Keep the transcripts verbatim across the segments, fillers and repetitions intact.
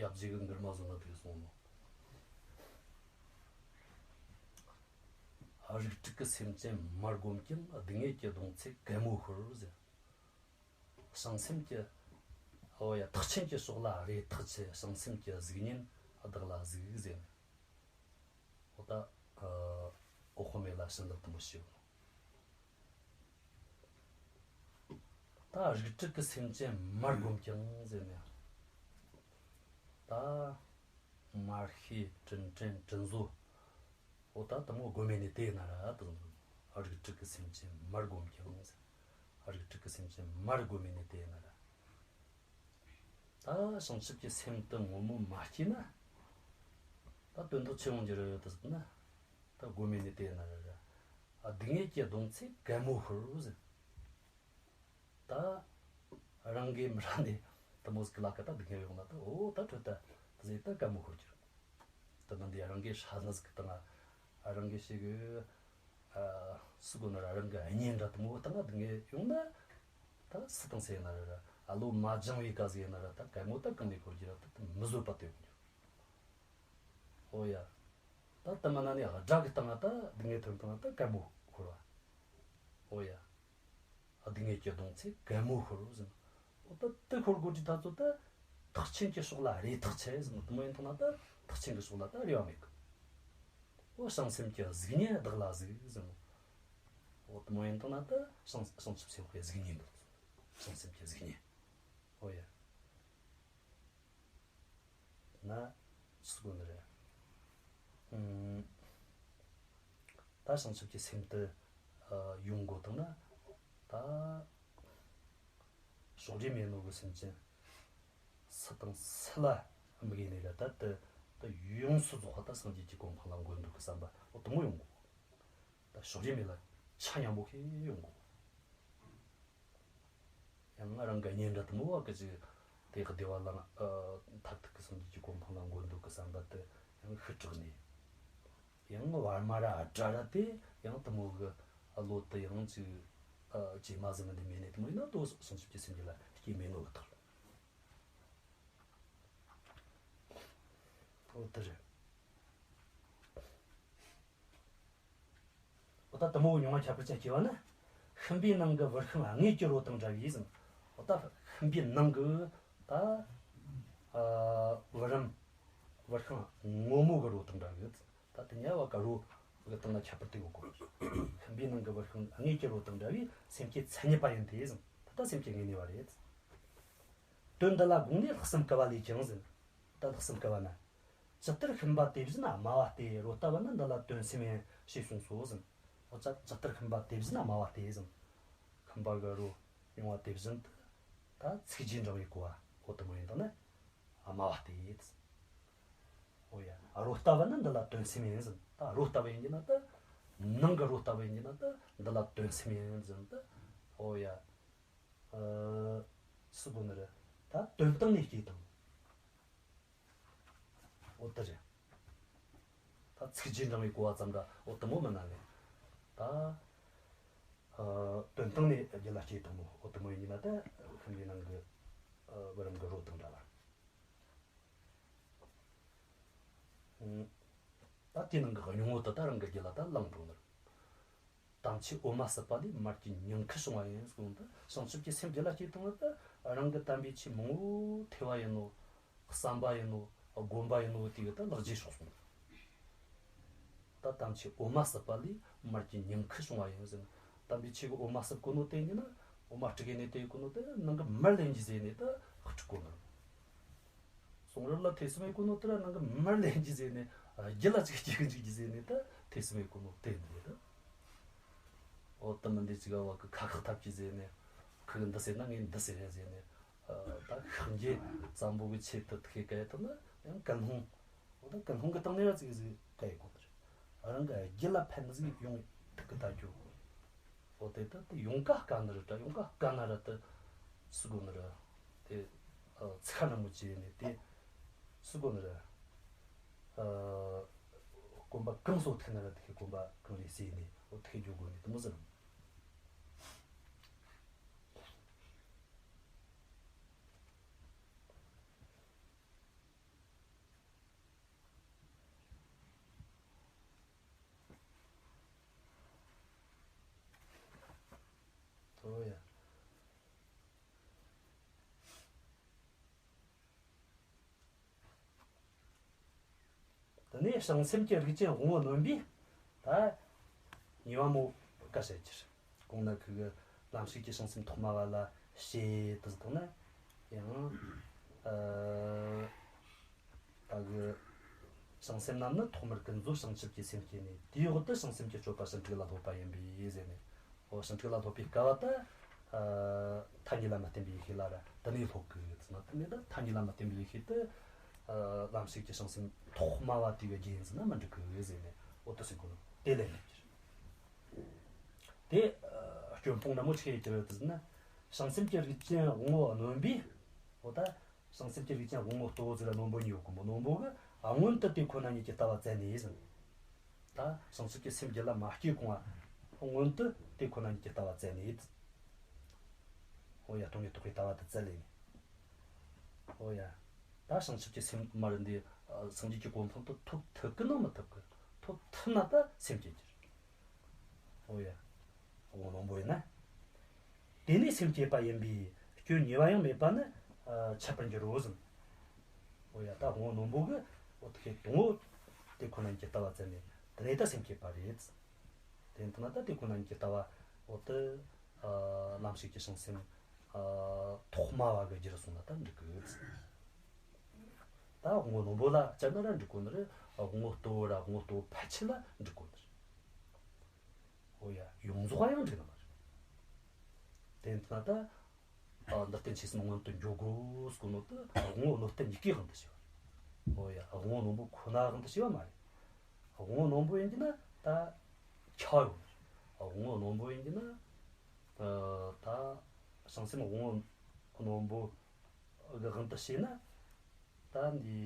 ཞབས་རྗེས་ཀྱི་མགུར་མ་བཟོ་ན་དེ་གསུངས་ནོ། རིགས་དྲུག་གི་སེམས་ཅན་མར་བསྒོམས་ཀྱང་། སྡུག་བསྔལ་གྱི་གདོང་ཚད་གད་མོ་ཤོར་ཟེར། བྱང་སེམས་ཀྱི། ཨོ་ཡ། ཐེག་ཆེན་གྱི་ཕྱོགས་ལ་རེ་ཐག་ཆད། བྱང་སེམས་ཀྱི་གཟུགས་བརྙན་བདག་ལ་གཟིགས་ཟེར་ནས། ཨོ་ད། ཨོ་དཔག་མེད་ལ་བྱིན་རླབས་དུ་མ་ཞུགས། ད་རིགས་དྲུག་གི་སེམས་ཅན་མར་བསྒོམས་ཀྱང་ཟེར་ནས། ད་མར་ཤེས་དྲིན་དྲན་དྲིན་གཟོ། ཨོ་ད་དུ་མོ་བསྒོམས་ནས་དེ་ན་ར་དུ། རིགས་དྲུག་གི་སེམས་ཅན་མར་བསྒོམས་ཀྱང་ཟེར། རིགས་དྲུག་གི་སེམས་ཅན་མར་བསྒོམས་ནས་དེ་ན་ར། ད་བྱང་ཆུབ་ཀྱི་སེམས་དེ་ངོ་མ་མ་སྐྱེས་ན། ད་དོན་དག་ཆི་ཡོང་རྒྱུ་རེད་དུ་ཟེར་ན། ད་བསྒོམས་ནས་དེ་ན་ར་ར། སྡུག་བསྔལ་གྱི་གདོང་ཚད་གད་མོ་ཤོར་ཟེར། ད་རང་གི་མི་ར་ནས་དུ་མོ་ཟིག་ལ་ཀ་ད་སྡུག་བསྔལ་ཡོང་ན་ད་ཨོ་ད་ཁྲོད་ད་དུ་ཟེར་ད་གད་མོ་ཤོར་རྒྱུ་རེད། དུ་མི་འདི་རང་གི་ཧྲ་ནི་ཟིག་གི་སྟེང་ང་རང་གི་ཤེས་གི། ཨ། སུ་གོ་ན་ར་རང་གི་གཉེན་འདྲ་དུ་མོ་སྟེང་ང་སྡུག་བསྔལ་ཡོང་ན། ད་སུ་དང་སུ་ཡིན་ན་ར་ར། ཨ་ལོ་མ་སྦྱངས་པའི་ག་ཟིག་ཡིན་ན་ར་ད་གད་མོ་ད་གང་ནས་ཤོར་རྒྱུ་ར་ད་དུ་མི་བཟོད་པ་དེ་ཡོང་རྒྱུ། ཨོ་ཡ། ད་དུ་མི་ན་ནས་དགྲ་གི་སྟེང་ང་ད་སྡུག་བསྔལ་ཐོན་སྟེང་ང་ད་གད་མོ་ཤོར་བ། ཨོ་ཡ། སྡུག་བསྔལ་གྱི་གདོང་ཚད་གད་མོ་ཤོར་ཟེར། འོ་ད་དེ་ཤོར་དགོས་དུས་ད་ཚོ་ད་ཐེག་ཆེན་གྱི་ཕྱོགས་ལ་རེ་ཐག་ཆད་ཟེར། དུ་མོ་ཡིན་ཐོག་ན་ད་ཐེག་ཆེན་གྱི་ཕྱོགས་ལ་ད་རེ་བ་མེད་གི། འོ་བྱང་སེམས་ཀྱི་གཟུགས་བརྙན་བདག་ལ་གཟིགས་ཟེར། འོ་དུ་མོ་ཡིན་ཐོག་ན་ད་བྱང་བྱང་ཆུབ་སེམས་དཔའི་གཟུགས་བརྙན་འདུག། བྱང་སེམས་ཀྱི་གཟུགས་བརྙན། འོ་ཡ། ན་སུ་གོ་ནི་རེད། ཨུམ། ད་བྱང་ཆུབ་ཀྱི་སེམས་དེ་ཡོང་དགོས་དང་ན། ད་ཕྱོགས་རིས་མེད་ནོ་གི་སེམས་ཅན་སུ་དང་སུ་ལ་དམིགས་ནས་ར་ད་དེ་དེ་ཡོངས་སུ་རྫོགས་པ་ད་སངས་རྒྱས་ཀྱི་གོ་འཕང་ལ་འགོད་འདོད་ཀྱི་བསམ་པ་འོ་དུ་མོ་ཡོང་དགོས། ད་ཕྱོགས་རིས་མེད་ལ་ཆ་མཉམ་པོ་ཁེ་ཡོང་དགོས། ཡང་རང་གི་གཉེན་འདྲ་དུ་མོ་བ་གི་ཅིག་དེ་གི་བདེ་བ་ལ་ཨ་མཐར་ཐུག་གི་སངས་རྒྱས་ཀྱི་གོ་འཕང་ལ་འགོད་འདོད་ཀྱི་བསམ་པ་དེ་ཡང་ཤི་དྲག་ནས། ཡང་བར་མ་ར་དགྲ་ར་དེ་ཡང་དུ་མོ་གི་བློ་དེ་ཡང་ཅིག་ཨ་ཇེ་མ་ཟིན་མི་འདི་མེད་ནས་དུ་མོ་ཡིན་ན་དོ་སངས་རྒྱས་ཀྱི་སེམས་རྒྱུད་ལ་སྐྱེས་མེད་ནོ་གི་ཐག་ཨོ་དེ་རེད། འོ་ད་དུ་མོ་མྱོང་བ་ཁྱད་པར་ཅན་སྐྱེ་བ་ནི། ཤུན་པའི་ནང་གི་བུར་ཤིང་དངོས་ཀྱི་རོ་དང་འདྲ་བས་ཟིན། འོ་ད་ཤུན་པའི་ནང་གི་ད་ཨ་བུ་རམ་བུར་ཤིང་ངོ་མོ་གི་རོ་དང་འདྲ་བས། ད་དེ་ཉལ་བ་གི་རོ་གི་སྟེང་ལ་ཁྱད་པར་དུ་ཡོད་གོ། ཤུན་པའི་ནང་གི་བུར་ཤིང་དངོས་ཀྱི་རོ་དང་འདྲ་བས་སེམས་ཀྱི་མཚན་ཉིད་པ་ཡིན་ཏེ་ཟིན། ད་ད་སེམས་ཀྱི་དངོས་གནས་པ་རེད། དོན་འདི་ལ་དགོངས་ནས་ལྷག་བསམ་དཀའ་བ་ལས་ཀྱང་ཟིན། ད་ལྷག་བསམ་དཀའ་བ་ན། ཇི་ལྟར་ཤུན་པ་དེ་བཞིན་སྨྲ་བ་སྟེ། རོ་ལྟ་བུ་ནི་འདི་ལ་དོན་སེམས་ཡིན། ཞེས་གསུངས་སོ་ཟིན། འོ་ཅག་ཇི་ལྟར་ཤུན་པ་དེ་བཞིན་སྨྲ་བ་སྟེ་ཟིན། ཤུན་པ་གི་རོ་མྱོང་བ་དེ་བཞིན་དུ། ད་ཚིག་རྗེས་འབྲང་བའི་གོ་བ་འོ་དུ་མོ་ཡིན་དང་ནི། སྨྲ་བ་སྟེ། འོ་ཡ། རོ་ལྟ་བུ་ནི་འདི་ལ་དོན་སེམས་ཡིན་ཟིན། ད་རོ་ལྟ་བུ་ཡིན་གྱི་ན་ད། ནང་གི་རོ་ལྟ་བུ་ཡིན་གྱི་ན་ད་འདི་ལ་དོན་སེམས་ཡིན་ཟིན་ད། འོ་ཡ། ཨ། སུ་གོ་ནི་རེད། ད་དོན་སྟེང་ནས་སྐྱེས་དང་། འོ་དེ་རེད། ད་ཚིག་རྗེས་འབྲང་བའི་གོ་བ་ཙམ་འདྲ་འོ་དུ་མོ་མིན་ན་ནི། ད་ཨ་དོན་སྟེང་ནས་རྒྱུད་ལ་སྐྱེས་དང་མོ་འོ་དུ་མོ་ཡིན་ན་ད་ཤུན་པའི་ནང་གི་ཨ་བུ་རམ་གི་རོ་དང་འདྲ་བ། ཨང་། ད་དེའི་ནང་གི་སྙིང་པོ་དེ་ད་རང་གི་རྒྱུད་ལ་ད་བླངས་འགྲོ་ནི་རེད། དམ་ཆོས་འོ་མ་སྲིད་པ་ལས། མར་གྱི་ཉིང་ཁུ་བྱུང་བ་ཡིན་གསུངས་ཏེ། བྱང་ཆུབ་ཀྱི་སེམས་རྒྱུད་ལ་སྐྱེས་བཏང་བ་ད་རང་གི་དམ་པའི་ཆོས་མང་པོ་ཐོས་པ་ཡིན་ནོ། བསམ་པ་ཡིན་ནོ། སྒོམ་པ་ཡིན་ནོ། དེ་གི་ད་ལག་རྗེས་ཕྱོགས་སོང་། ད་དམ་ཆོས་འོ་མ་སྲིད་པ་ལས། མར་གྱི་ཉིང་ཁུ་བྱུང་བ་ཡིན་ཟེར་ན། དམ་པའི་ཆོས་ཀྱི་འོ་མ་སྲིད་གོ་ནོ་དེ་ཡིན་ན། འོ་མ་དཀྲུག་ཡས་ནས་དེ་གོ་ནོ་དེ་ནང་གི་མར་ལེན་གྱི་ཟེར་ནས་ད་དཀྲུག་གོ་ནོ། གསུང་རབ་ལ་ཐོས་བསམ་ཡེད་གོ་ནོ་དེ་ར་ནང་གི་མར་ལེན་གྱི་ཟེར་ནས། རྒྱུད་ལ་ཅིག་སྐྱེ་གི་འཇུག་གི་ཟེར་ནས་ད་ཐོས་བསམ་ཡེད་གོ་ནོ་དེ་འདི་རེད། འོ་དེ་མིན་འདི་ཅིག་བ་གི་ཁ་ཁག་ཐབས་ཀྱི་ཟེར་ནས། ཁོ་གི་འདི་ཟེར་ན་ངས་འདི་ཟེར་ཡ་ཟེར་ནས། ད་ཤིང་རྗེ་ཙམ་པོ་གི་ཆེད་དུ་ཐུག་གི་ག་ཡ་ཐུབ་ན་ཡང་ཀུན་སློང་། འོ་ད་ཀུན་སློང་གི་སྟེང་ནས་ར་ཅིག་ཟིག་ག་ཡེད་གོ་ནི་རེད། རང་གི་རྒྱུད་ལ་ཕན་ཟིག་ཡོང་ཐུབ་གི་ད་རྒྱུ། འོ་དེ་ད་དེ་ཡོང་ཀ་དཀའ་ནི་རེད་ད། ཡོང་ཀ་དཀའ་ན་ར་དེ་སུ་གོ་ནི་རེད། དེ་ཨ་ཚིག་ཁ་ན་མོ་ཅི་ཡིན་ནི་དེ་སུ་གོ་ནི་རེད། ཨ་གོམ་པ་གང་སོ་ཐེ་ན་ར་དེ་གོམ་པ་གང་རེ་སེ་ནི་འོ་ཐེ་རྒྱུ་གོ་ནི་དེ་མོ་ཟེར། ཨོ་ཡ། དེ་ནས་བྱང་སེམས་ཀྱི་རིགས་ཅན་དབང་པོ་རྣོན་པོས་ད་ཉེ་བ་མོ་བཀའ་བཤད་ཀྱི་རེད། གོང་ན་ཁུ་གི་ལམ་ཞིག་གི་བྱང་སེམས་ཐོག་མ་བ་ལ་བྱེད་དུ་བཏང་ན་ཡང་ཨ། ད་གི་བྱང་སེམས་རྣམས་ནི་ཐོག་མར་ཀུན་རྫོབ་བྱང་ཆུབ་ཀྱི་སེམས་སྐྱེས་ནས། དེའི་འོག་ཏུ་བྱང་སེམས་ཀྱི་སྤྱོད་པ་ཕྱིན་དྲུག་ལ་སློབ་པ་ཡིན་པས་ཟེར་ནས། འོ་ཕྱིན་དྲུག་ལ་སློབ་པའི་སྐབས་ད་ཨ་ཐ་སྙད་ལ་མི་བརྟེན་པའི་ཡེ་ཤེས་ལ་ར་དེ་ནས་སློབ་དགོས་ཟེར་ན། དེ་ནས་ད་ཐ་སྙད་ལ་མི་བརྟེན་པའི་ཡེ་ཤེས་དེ་ཨ་ལམ་ཞིག་གི་བྱང་སེམས་ཐོག་མ་བ་དེ་གི་རྒྱུ་ཡིན་ཟེར་ན་མི་འགྲིག་གི་ཟེར་ནས། འོ་དེ་ཟེར་གོ་ནོ་དེ་ལས་ནས་དེ་ཨ་སྐྱོན་སྤོང་ན་མོ་ཆི་ཡེ་དེ་རེད་ཟེར་ན། བྱང་སེམས་ཀྱི་རིགས་ཅན་དབང་པོ་རྣོན་པོས། འོ་ད་བྱང་སེམས་ཀྱི་རིགས་ཅན་དབང་པོ་ལྟོ་ཟེར་ར་རྣོན་པོ་གཉིས་ཡོད་གོ་མོ། རྣོན་པོ་གི་ཨ་སྔོན་དུ་དེ་ཁོ་ན་ཉིད་ཀྱི་ལྟ་བ་བཙལ་ནས་ཟེར། ད་བྱང་ཆུབ་ཀྱི་སེམས་རྒྱུད་ལ་མ་སྐྱེས་གོང་ང་སྔོན་དུ་དེ་ཁོ་ན་ཉིད་ཀྱི་ལྟ་བ་བཙལ་ནས། འོ་ཡ། སྟོང་ཉིད་རྟོགས་པའི་ལྟ་བ་དེ་བཙལ་ལས་ནས། འོ་ཡ། ད་བྱང་ཆུབ་ཀྱི་སེམས་མ་རེད་འདི་སངས་རྒྱས་ཀྱི་གོ་འཕང་དུ་ཐོབ་ཐུབ་གི་ནང་མི་ཐུབ་གི། ཐོབ་ཐུབ་ན་ད་སེམས་སྐྱེ་གྱུར། འོ་ཡ། དབང་པོ་རྣོན་པོ་ཡིན་ན། དེ་ནས་སེམས་བསྐྱེད་པ་ཡིན་པས་སྐྱོན་ཉེས་པ་ཡང་མེད་པ་ནི་ཨ་འཆད་པར་འགྱུར་རོ་ཟེར། འོ་ཡ། ད་དབང་པོ་རྣོན་པོ་གི་འོ་དེ་ཁའི་དང་པོ་དེ་ཁོ་ན་ཉིད་ཀྱི་ལྟ་བ་བཙལ་ནས་དེ་ནས་ད་སེམས་བསྐྱེད་པ་རེད། དེ་ཡིན་ན་ད་དེ་ཁོ་ན་ཉིད་ཀྱི་ལྟ་བ་འོ་དེ་ཨ་ལམ་ཞིག་གི་བྱང་སེམས་ཨ་ཐོག་མ་བ་གི་རྒྱུར་སོང་ན་ད་འགྲིག་གི། ད་དབང་པོ་རྣོན་པོ་ལ་བཅད་ན་ར་འགྲིག་གོ་ནི་རེད། དབང་པོ་ལྟོ་བོ་ར་དབང་པོ་ལྟོ་བོ་ཕལ་ཆེར་ལ་འགྲིག་གོ་ནི་རེད། འོ་ཡ། ཡོངས་རྫོགས་ཡང་འགྲིག་ནི་མ་རེད། དེ་ཡིན་ན་ད་ཨ་འདི་རྟེན་ཆོས་གསུམ་སྔོན་དུ་འཇུག་དགོས་ཟེར་གོ་ནོ་དེ་དབང་པོ་རྣོན་རྟེན་གཉིས་ཀའི་དབང་དུ་བྱས་པ་རེད། འོ་ཡ། དབང་པོ་རྣོན་པོ་ཁོ་ན་དབང་དུ་བྱས་པ་མ་རེད། དབང་པོ་རྣོན་པོ་ཡིན་གྱི་ན་ད་ཁྱབ་ཡོང་ནི་རེད། དབང་པོ་རྣོན་པོ་ཡིན་གྱི་ན་ཨ་ད་བྱང་སེམས་དབང་པོ་རྣོན་པོ་གི་དབང་དུ་བྱས་ན། ད་འདི་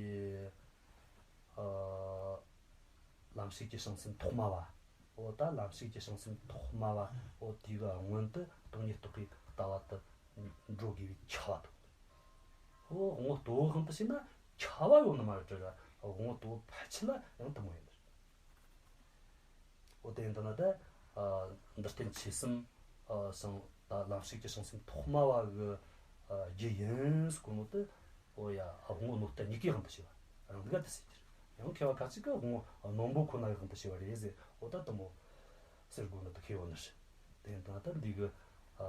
ཨ་ལམ་ཞིག་གི་བྱང་སེམས་ཐོག་མ་བ། འོ་ད་ལམ་ཞིག་གི་བྱང་སེམས་ཐོག་མ་བ། འོ་དེ་གི་སྔོན་དུ་སྟོང་ཉིད་རྟོགས་པའི་ལྟ་བ་དེ་འགྲོ་དགོས་པའི་ཁྱབ་པ་དང་། འོ་དབང་པོ་ལྟོ་བོའི་དབང་དུ་བྱས་ན་ཁྱབ་པ་ཡོད་ནི་མ་རེད་དྲ། དབང་པོ་ལྟོ་བོ་ཕལ་ཆེར་ལ་ཡང་དེ་མོ་ཡིན་ནི་རེད། འོ་དེ་ཡིན་ད་ན་ད་ཨ་འདི་རྟེན་ཆོས་གསུམ་ཨ་བྱང་ད་ལམ་ཞིག་གི་བྱང་སེམས་ཐོག་མ་བ་གི་ཨ་རྒྱུ་ཡིན་ཟེར་གོ་ནོ་དེ། འོ་ཡ། དབང་པོ་རྣོན་རྟེན་གཉིས་ཀའི་དབང་དུ་བྱས་པ་རང་འདི་ག་དེ་ཟེར་གྱི་རེད། ཡང་མཁས་པ་ཁ་ཅིག་གིས་དབང་པོ་རྣོན་པོ་ཁོ་ན་གི་དབང་དུ་བྱས་པ་རེད་ཟེར། འོ་ད་དེ་མོ་ཟེར་དགོས་ནི་དེ་ཁེལ་ཡོད་ནི་རེད། དེ་ཡིན་ད་ན་ད་འདི་གི་ཨ་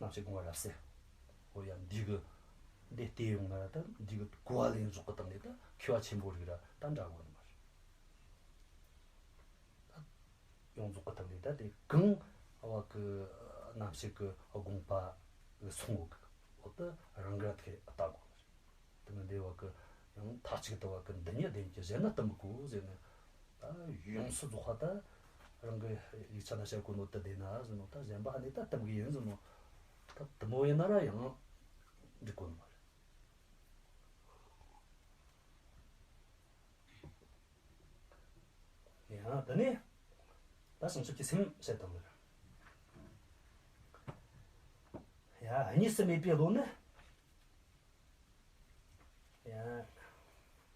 རྣམ་བཤད་དགོངས་པ་རབ་གསལ། འོ་ཡ། འདི་གི་འདི་བལྟས་ཡོང་ན་ར་ད་འདི་གི་གོ་བ་ལེན་ཕྱོགས་གི་སྟེང་ནས་ད་མཁས་པ་ཆེན་པོ་རིགས་ར་ད་འདྲ་དགོས་ནི་མ་རེད། ཡོངས་རྫོགས་ཀྱི་ཐོག་ནས་ད་དེ་གང་བ་གི་རྣམ་བཤད་ཀྱི་དགོངས་པ་གི་སོང་བ་གི་འོག་ཏུ་རང་གི་ཐད་ལྟ་དགོས་ནི་རེད། དེ་མིན་དེ་བ་གི་ཡང་མཐའ་གཅིག་ཏུ་བ་གི་འདི་ཉིད་བདེན་གྱི་གཞན་ནི་གཏི་མུག་གོ་ཟེར་ནས། ད་ཡོངས་སུ་རྫོགས་པ་ད་རང་གི་ཡིག་ཆ་ན་བཤད་གོ་ནོ་དེ་བདེན་ན་ཟེར་ནོ། ད་གཞན་པ་ནི་ད་གཏི་མུག་ཡིན་ཟེར་ནོ། ད་དེ་མོ་ཡིན་ན་ར་ཡང་འགྲིག་གོ་ནི་མ་རེད། ཡང་དེ་ནས་ད་བྱང་ཆུབ་ཀྱི་སེམས་བཤད་དང་ལ། ཡང་གཉིས་སུ་མེད་པའི་བློ་ནི། ཡང་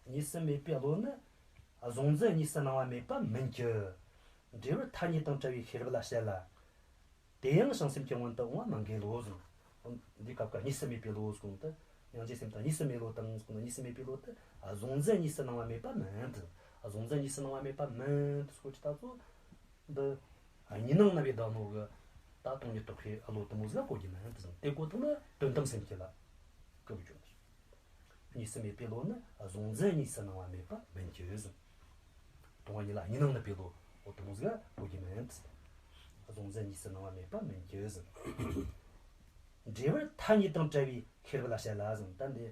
གཉིས་སུ་མེད་པའི་བློ་ནི། གཟུང་འཛིན་གཉིས་སུ་སྣང་བ་མེད་པ་མིན་གྱི། འབྲས་བུ་མཐའ་གཉིས་དང་བྲལ་བའི་ཤེས་རབ་ལ་བཤད་ལ། དེ་ཡང་བྱང་སེམས་ཀྱི་སྔོན་དུ་འོང་བ་མི་འགལ་ལོ་གསུངས། འདི་སྐབས་ཀྱི་གཉིས་སུ་མེད་པའི་བློ་གསུངས་ཏེ། སྙིང་རྗེའི་སེམས་དང་གཉིས་སུ་མེད་བློ་དང་གསུངས་ནས། གཉིས་སུ་མེད་པའི་བློ་དེ་གཟུང་འཛིན་གཉིས་སུ་སྣང་བ་མེད་པ་མིན་ཏེ། གཟུང་འཛིན་གཉིས་སུ་སྣང་བ་མེད་པ་མིན་ཏེ་སྐོར་གྱི་ལྟ་ཚུལ་འདི་གཉིས་སྣང་ནུབ་པའི་བདག་མོ་གི་ད་སྟོང་ཉིད་རྟོགས་པའི་བློ་དེ་མོ་ཟིག་གོ་རྒྱུ་མིན་ཏེ་ཟེར། དེ་གོ་ཐུབ་ན་དོན་དམ་སེམས་བསྐྱེད་ལ་སྐུལ་བ་བྱུང་ནི། གཉིས་སུ་མེད་པའི་བློ་ནི་གཟུང་འཛིན་གཉིས་སུ་སྣང་བ་མེད་པ་མིན་གྱི་ཟེར། སྟོང་པ་ཉིད་ལ་གཉིས་སྣང་ནུབ་པའི་བློ། འོ་དེ་མོ་ཟིག་གོ་རྒྱུ་མིན། གཟུང་འཛིན་གཉིས་སུ་སྣང་བ་མེད་པ་མིན་གྱི་ཟེར། འབྲས་བུ་མཐའ་གཉིས་དང་བྲལ་བའི་ཤེས་རབ་ལ་བཤད་ལ་ཟེར། ད་འདི་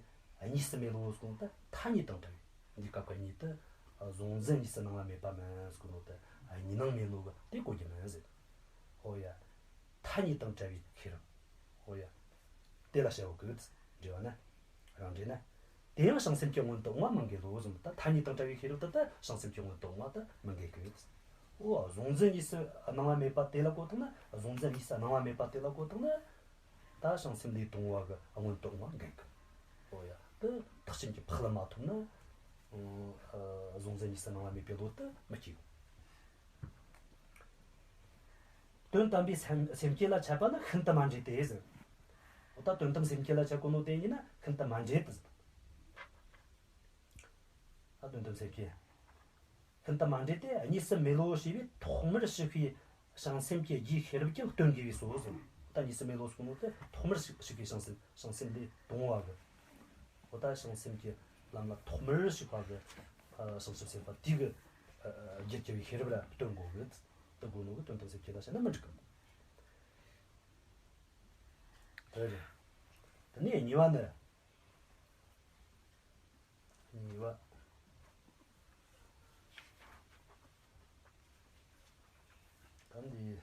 གཉིས་སུ་མེད་བློ་ཟེར་གོ་ནོ་ད་མཐའ་གཉིས་དང་བྲལ་བའི། འདི་སྐབས་ཀྱི་གཉིས་དེ་གཟུང་འཛིན་གཉིས་སུ་སྣང་བ་མེད་པ་མིན་ཟེར་གོ་ནོ་ད་གཉིས་སྣང་མེད་ནོ་གི་དེ་གོ་རྒྱུ་མིན་ཟེར། འོ་ཡ། མཐའ་གཉིས་དང་བྲལ་བའི་ཤེས་རབ། འོ་ཡ། དེ་ལ་བྱའོ་གི། འགྲེལ་བ་ན། རང་འགྲེལ་ན། དེ་ཡང་བྱང་སེམས་ཀྱི་སྔོན་དུ་འོང་བ་མི་འགལ་ལོ་གསུངས། ད་མཐའ་གཉིས་དང་བྲལ་བའི་ཤེས་རབ་དེ་ད་བྱང་སེམས་ཀྱི་སྔོན་དུ་འོང་བ་དེ་མི་འགལ་གི། འོ་གཟུང་འཛིན་གཉིས་སུ་སྣང་བ་མེད་པ་དེ་ལ་གོ་ཐུབ་ན། གཟུང་འཛིན་གཉིས་སུ་སྣང་བ་མེད་པ་དེ་ལ་གོ་ཐུབ་ན། ད་བྱང་སེམས་ལས་དང་པོ་བ་གི་སྔོན་དུ་འོང་བ་འགལ་གི། འོ་ཡ། དེ་ཐེག་ཆེན་གྱི་ཕག་ལ་མ་ཐོབ་ན། ཨ་གཟུང་འཛིན་གཉིས་སུ་སྣང་བ་མེད་པའི་བློ་དེ་མི་སྐྱེ་གི། དོན་དམ་པའི་སེམས་སེམས་བསྐྱེད་ལ་འཆད་པ་ནི་ཤིན་ཏུ་མ་འདྲེས་ཏེ་ཟེར། འོ་ད་དོན་དམ་སེམས་བསྐྱེད་ལ་འཆད་དགོས་ནོ་དེ་ཡིན་ན་ཤིན་ཏུ་མ་འདྲེས་ཏེ་ཟེར། ད་དོན་དམ་སེམས་བསྐྱེད། ཤིན་ཏུ་མ་འདྲེས་ཏེ་གཉིས་སུ་མེད་བློ་ཞེས་པའི་ཐོག་མར་ཞུགས་པའི་བྱང་སེམས་ཀྱི་རྒྱུའི་ཤེས་རབ་ཀྱང་སྟོན་དགོས་པས་སོ་ཟེར། ད་གཉིས་སུ་མེད་བློ་ཟེར་ནོ་དེ་ཐོག་མར་ཞུགས་ཞུགས་པའི་བྱང་སེམས། བྱང་སེམས་ལས་དང་བ་གི། འོ་ད་བྱང་སེམས་ཀྱི་ལམ་ལ་ཐོག་མར་ཞུགས་པ་གི། ཨ། བྱང་ཆུབ་སེམས་དཔའ་དེ་གི། ཨ། ཨ། རྒྱུད་ཀྱི་ཤེས་རབ་ར་སྟོན་དགོས་གི། དེ་དགོས་ནོ་གི་དོན་དམ་སེམས་བསྐྱེད་ལ་བཤད་ན་མི་འགྲིག་གི། དེ་རེད། དེ་ནས་གཉིས་པ་ནི། གཉིས་པ། ད་འདི།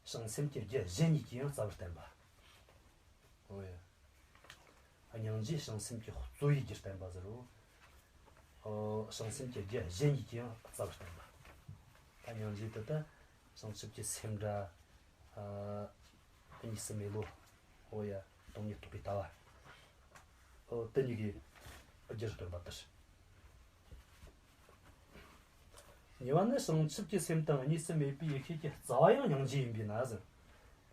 བྱང་སེམས་ཀྱི་རྒྱུ་གཞན་གཉིས་ཀྱིས་ཡང་རྩ་བར་བསྟན་པ། འོ་ཡ། སྙིང་རྗེ་བྱང་སེམས་ཀྱི་གཙོ་བོའི་རྒྱུར་བསྟན་པ་ཟེར་རོ། ཨོ། བྱང་སེམས་ཀྱི་རྒྱུ་གཞན་གཉིས་ཀྱིས་ཡང་རྩ་བར་བསྟན་པ། ད་སྙིང་རྗེ་དེ་ད་བྱང་ཆུབ་ཀྱི་སེམས་ར། ཨ། གཉིས་སུ་མེད་བློ། འོ་ཡ། སྟོང་ཉིད་རྟོགས་པའི་ལྟ་བ། ཨོ། དེ་གཉིས་ཀྱི་རྒྱུར་སྟོན་པ་དེ་རེད། གཉིས་པ་ནི་བྱང་ཆུབ་ཀྱི་སེམས་དང་གཉིས་སུ་མེད་པའི་ཡེ་ཤེས་ཀྱི་རྩ་བ་ཡང་སྙིང་རྗེ་ཡིན་པས་ན་ཟེར།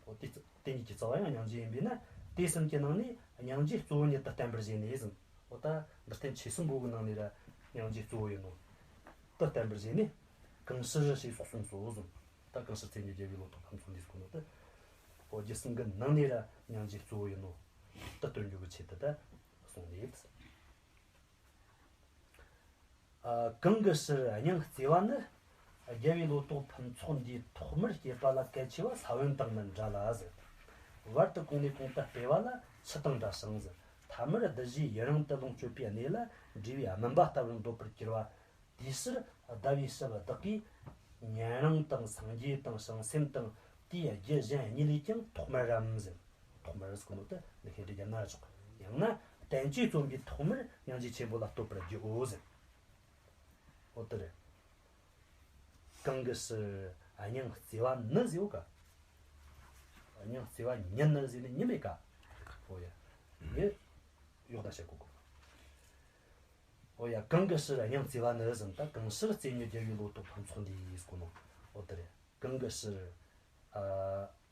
འོ་དེ་དེ་གཉིས་ཀྱི་རྩ་བ་ཡང་སྙིང་རྗེ་ཡིན་པས་ན། དེ་གསུམ་གྱི་ནང་ནས་སྙིང་རྗེ་གཙོ་བོ་ཉིད་དུ་བསྟན་པར་བཞེད་ནས་ཟེར། འོ་ད་འདིར་བསྟན་ཆོས་གསུམ་པོ་གི་ནང་ནས་ར་སྙིང་རྗེ་གཙོ་བོ་ཡིན་ནོ་དེ་བསྟན་པར་བཞེད་ནས། གང་ཕྱིར་ཞེས་སོགས་གསུངས་སོ་ཟེར། ད་གང་ཕྱིར་ཚེ་ཉིད་རྒྱལ་བའི་བློ་ཐོག་ཕུན་ཚོགས་འདས་ཟེར་གོ་ནོ་དེ། འོ་རྒྱུ་གསུམ་གི་ནང་ནས་ར་སྙིང་རྗེ་གཙོ་བོ་ཡིན་ནོ་དེ་སྟོན་རྒྱུ་གི་ཆེད་དུ་ད་གསུངས་ནས། ཨ། གང་གི་ཕྱིར་སྙིང་བརྩེ་བ་ནི། རྒྱལ་བའི་ལོ་ཏོག་ཕུན་ཚོགས་འདིས་ཐོག་མར་སྐྱེས་པ་ལ་གལ་ཆེ་བ་ས་བོན་དང་ནི་འདྲ་ལ་ཟེར། བར་དུ་གོང་ནས་གོང་དུ་སྤེལ་བ་ལ་ཆུ་དང་འདྲ་ཞིང་ཟེར། ཐ་མར་གདུལ་བྱའི་ཡུན་རིང་དུ་ལོངས་སྤྱོད་པའི་གནས་ལ་འབྲས་བུའི་སྨིན་པ་ལྟ་བུར་འདོད་པར་གྱུར་པ། དེའི་ཕྱིར་ཟླ་བའི་ཞབས་བདག་གིས། ཉན་རང་དང་སངས་རྒྱས་དང་བྱང་སེམས་དང་དེའི་རྒྱུ་གཞན་གཉིས་ལས་ཀྱང་ཐོག་མར་རམ་ཟེར། ཐོག་མར་ཟེར་གོ་ནོ་དེ་འདི་ཤེས་འདྲི་རྒྱབ་ན་ཆོག་ཡང་ན་བསྟན་བཅོས་རྩོམ་པའི་ཐོག་མར་སྙིང་རྗེ་ཆེན་པོ་ལ་བསྟོད་པར་བགྱིའོ་ཟེར། འོ་དེ་རེད། གང་གི་ཕྱིར་སྙིང་བརྩེ་བ་ནི་ཟེར་བ་ག་སྙིང་བརྩེ་བ་ཉིད་ནི་ཟེར་ནི་ཉིད་མེད་ག་འོ་ཡ། ཉིད་ཡོག་ད་བཤད་གོ་གོ་འོ་ཡ། གང་གི་ཕྱིར་སྙིང་བརྩེ་བ་ནི་ཟེར་ན། ད་གང་ཕྱིར་བརྩེ་ཉིད་རྒྱལ་བའི་ལོ་ཏོག་ཕུན་ཚོགས་འདིས་ཟེར་གོ་ནོ་འོ་དེ་རེད། གང་གི་ཕྱིར།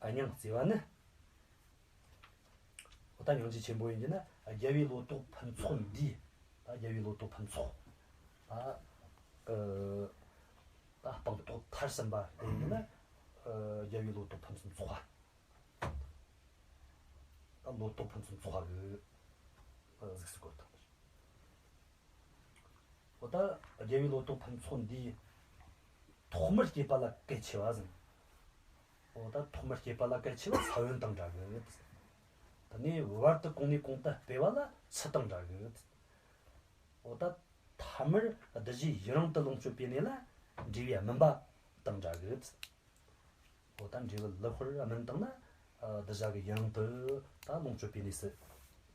ཨ། སྙིང་བརྩེ་བ་ནི། འོ་ད་སྙིང་རྗེ་ཆེན་པོ་ཡིན་གྱི་ན་རྒྱལ་བའི་ལོ་ཏོག་ཕུན་ཚོགས་འདིས། ད་རྒྱལ་བའི་ལོ་ཏོག་ཕུན་ཚོགས། ད། ཨ། ད་སྤངས་རྟོགས་མཐར་ཕྱིན་པ་དེ་ཡིན་གྱི་ན། ཨ། རྒྱལ་བའི་ལོ་ཏོག་ཕུན་སུམ་ཚོགས་པ། ད་ལོ་ཏོག་ཕུན་སུམ་ཚོགས་པ་གི་གཟུགས་སུ་བཀོད་དང་། འོ་ད་རྒྱལ་བའི་ལོ་ཏོག་ཕུན་ཚོགས་འདིས་ཐོག་མར་སྐྱེས་པ་ལ་གལ་ཆེ་བ་ཟེར། འོ་ད་ཐོག་མར་སྐྱེས་པ་ལ་གལ་ཆེ་བ་ས་བོན་དང་འདྲ་གི། དེ་ནས་བར་དུ་གོང་ནས་གོང་དུ་སྤེལ་བ་ལ་ཆུ་དང་འདྲ་གི། འོ་ད་ཐ་མར་གདུལ་བྱའི་ཡུན་རིང་དུ་ལོངས་སྤྱོད་པའི་གནས་ལ་འབྲས་བུའི་སྨིན་པ་དང་འདྲ་གི། འོ་ད་འབྲས་བུ་ལེགས་པར་སྨིན་བཏང་ན། ཨ། གདུལ་བྱ་གི་ཡུན་རིང་དུ་ད་ལོངས་སྤྱོད་པའི་གནས་སུ་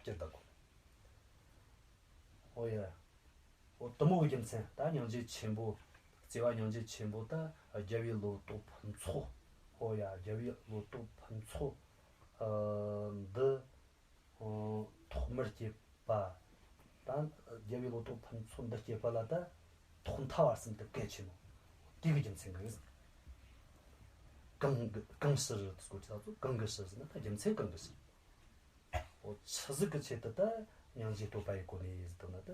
གྱུར་བཏང་གོ། འོ་ཡ། འོ་དེ་མོ་གི་རྒྱུ་མཚན། ད་སྙིང་རྗེ་ཆེན་པོ། བརྩེ་བ་སྙིང་རྗེ་ཆེན་པོ་ད་རྒྱལ་བའི་ལོ་ཏོག་ཕུན་ཚོགས། འོ་ཡ། རྒྱལ་བའི་ལོ་ཏོག་ཕུན་ཚོགས། ཨ། འདི། ཨོ། ཐོག་མར་སྐྱེས་པ། ད་རྒྱལ་བའི་ལོ་ཏོག་ཕུན་ཚོགས་འདི་སྐྱེས་པ་ལ་ད་ཐོག་མཐའ་བར་གསུམ་དུ་གལ་ཆེ་ནོ། དེ་གི་རྒྱུ་མཚན་གྱིས། གང་གི་གང་ཕྱིར་དེ་སྐོར་གྱི་ད་ཚོ་གང་གི་ཕྱིར་ཟེར་ན། ད་རྒྱུ་མཚན་གང་གི་ཕྱིར། ཨོ། ཆི་ཟིག་གི་ཆེད་དུ་ད་སྙིང་རྗེ་བསྟོད་པ་ཡི་གོ་ནས་ཟེར་དུས་ན། ད་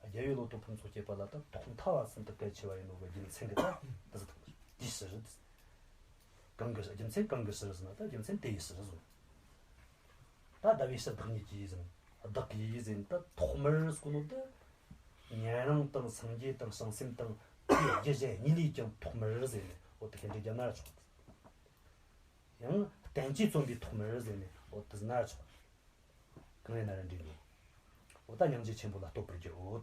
རྒྱལ་བའི་ལོ་ཏོག་ཕུན་ཚོགས་སྐྱེས་པ་ལ་ད་ཐོག་མཐའ་བར་གསུམ་དུ་གལ་ཆེ་བ་ཡིན་ནོ་གི་རྒྱུ་མཚན་གྱིས་ད་དེ་ཟེར་དང་། དེའི་ཕྱིར། གང་གི་རྒྱུ་མཚན་གང་གི་ཕྱིར་ཟེར་ན། ད་རྒྱུ་མཚན་དེ་ཡི་ཕྱིར་ཟེར། ད་ཟླ་བའི་ཞབས་བདག་ཉིད་ཀྱིས་ཟེར། བདག་གིས་ཟེར་ན་ད་ཐོག་མར་ཟེར་གོ་ནོ་དེ། ཉན་རང་དང་སངས་རྒྱས་དང་བྱང་སེམས་དང་དེའི་རྒྱུ་གཞན་གཉིས་ལས་ཀྱང་ཐོག་མར་ཟེར་ནས། འོ་དེ་ཁྱེད་འདྲི་རྒྱབ་ན་ཆོག་ཡང་བསྟན་བཅོས་རྩོམ་པའི་ཐོག་མར་ཟེར་ནས། འོ་དེ་ཟེར་ན་ཆོག་གང་ཡིན་ན་ར་འགྲིག་ནོ། འོ་ད་སྙིང་རྗེ་ཆེན་པོ་ལ་བསྟོད་པར་བགྱིའོ།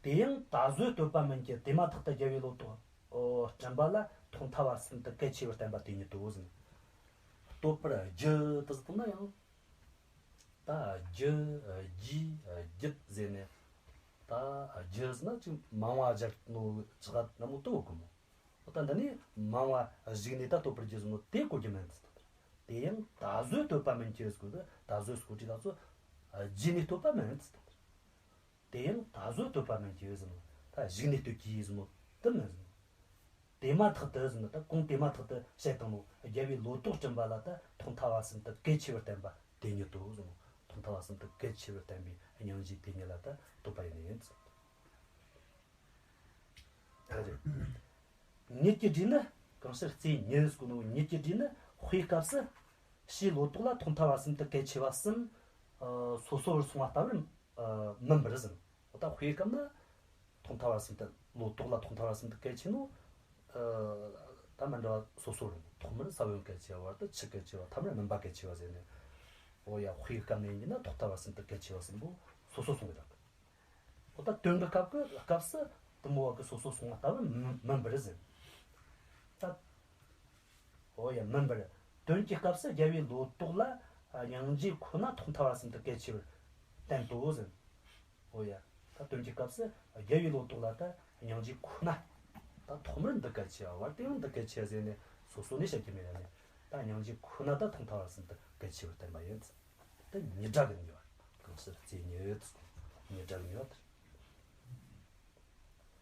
དེ་ཡང་ད་གཟོད་བསྟོད་པ་མིན་གྱི་དེ་མ་ཐག་ཏུ་རྒྱལ་བའི་ལོ་ཏོག་ཨོ་སྤྲིན་པ་ལ་ཐོག་མཐའ་བར་གསུམ་དུ་གལ་ཆེ་བར་བསྟན་པ་དེ་ཉིད་དོ་ཟེར། བསྟོད་པར་བགྱི་དུ་ཟེར་ན་ཡང་། ད་བགྱི་བགྱིས་བགྱིད་ཟེར་ནས། ད་བགྱི་ཟེར་ན་ཅིག་མང་བ་སྦྱར་ནོ་ཅིག་ན་མོ་དོ་གི་མོ། འོ་ད་འདི་ནི་མང་བ་གཞུག་ནས་ད་བསྟོད་པར་བགྱི་ཟེར་ནོ་དེ་གོ་རྒྱུ་མིན་ཟེར། དེ་ཡང་ད་གཟོད་བསྟོད་པ་མིན་གྱི་ཟེར་གོ། ད་གཟོད་ཟེར་གོ་དུས་ད་ཚོ་བགྱིས་ནས་བསྟོད་པ་མིན་ཟེར། དེ་ཡང་ད་གཟོད་བསྟོད་པ་མིན་གྱི་ཟེར་ནོ། ད་གཞུག་ནས་བསྟོད་ཀྱི་ཟེར་ནོ་དེ་མིན་ཟེར་ནོ། དེ་མ་ཐག་ཏུ་ཟེར་ནོ། ད་གོང་དེ་མ་ཐག་ཏུ་བཤད་བཏང་ནོ། རྒྱལ་བའི་ལོ་ཏོག་སྤྲིན་པ་ལ། ད་ཐོག་མཐའ་བར་གསུམ་དུ་གལ་ཆེ་བར་བསྟན་པ་དེ་ཉིད་དོ་ཟེར་ནོ། ཐོག་མཐའ་བར་གསུམ་དུ་གལ་ཆེ་བར་བསྟན་པའི་སྙིང་རྗེ་དེ་ཉིད་ལ་ད་བསྟོད་པ་ཡིན་ནི་ཡིན། ད་རེད། ཉིད་ཀྱི་སྒྲས་ནི། གང་ཕྱིར་རྩེ་ཉིད་ཟེར་གོ་ནོ། ཉིད་ཀྱི་སྒྲས་ནི་དཔེའི་སྐབས་སུ་ཕྱིའི་ལོ་ཏོག་ལ་ཐོག་མཐའ་བར་གསུམ་དུ་གལ་ཆེ་བ་གསུམ་སོ་སོ་བར་སོང་བ་ལྟ་བུར་མིན་པར་ཟེར། འོ་ད་དཔེའི་སྐབས་ན་ཐོག་མཐའ་བར་གསུམ་དུ། ལོ་ཏོག་ལ་ཐོག་མཐའ་བར་གསུམ་དུ་གལ་ཆེ་ནོ། ད་མི་འདྲ་བ་སོ་སོ་རུ། ཐོག་མར་ས་བོན་གལ་ཆེ་བ། བར་དུ་ཆུ་གལ་ཆེ་བ། ཐ་མར་སྨིན་པ་གལ་ཆེ་བ་ཟེར་ནས། འོ་ཡ། དཔེའི་སྐབས་ནས་ཡིན་ན་ཐོག་མཐའ་བར་གསུམ་དུ་གལ་ཆེ་བ་གསུམ་པོ་སོ་སོ་སོང་གི་རེད། འོ་ད་དོན་གྱི་སྐབས་ཀྱི་སྐབས་སུ་དེ་མོ་བ་གི་སོ་སོ་སོང་བ་ལྟ་བུ་མིན་མིན་པར་ཟེར། ད། འོ་ཡ། མིན་པར། དོན་གྱི་སྐབས་སུ་རྒྱལ་བའི་ལོ་ཏོག་ལ་སྙིང་རྗེ་ཁོ་ན་ཐོག་མཐའ་བར་གསུམ་དུ་གལ་ཆེ་བར་བསྟན་ཏོ་ཟེར། འོ་ཡ། ད་དོན་གྱི་སྐབས་སུ་རྒྱལ་བའི་ལོ་ཏོག་ལ་ད་སྙིང་རྗེ་ཁོ་ན། ད་ཐོག་མར་འདི་གལ་ཆེ་བ། བར་དུ་ཡང་འདི་གལ་ཆེ་ཟེར་ནས་སོ་སོ་ནས་བཤད་ཀྱི་མེད་ལ་ནས། ད་སྙིང་རྗེ་ཁོ་ན་ད་ཐོག་མཐའ་བར་གསུམ་དུ་གལ་ཆེ་བར་བསྟན་པ་ཡིན། ད་ཉིད་སྒྲ་གི་ནུས་པ། གང་ཕྱིར་རྩེ་ཉིད་དུ་གསུངས། ཉིད་སྒྲ་གི་ནུས་པ་དེ།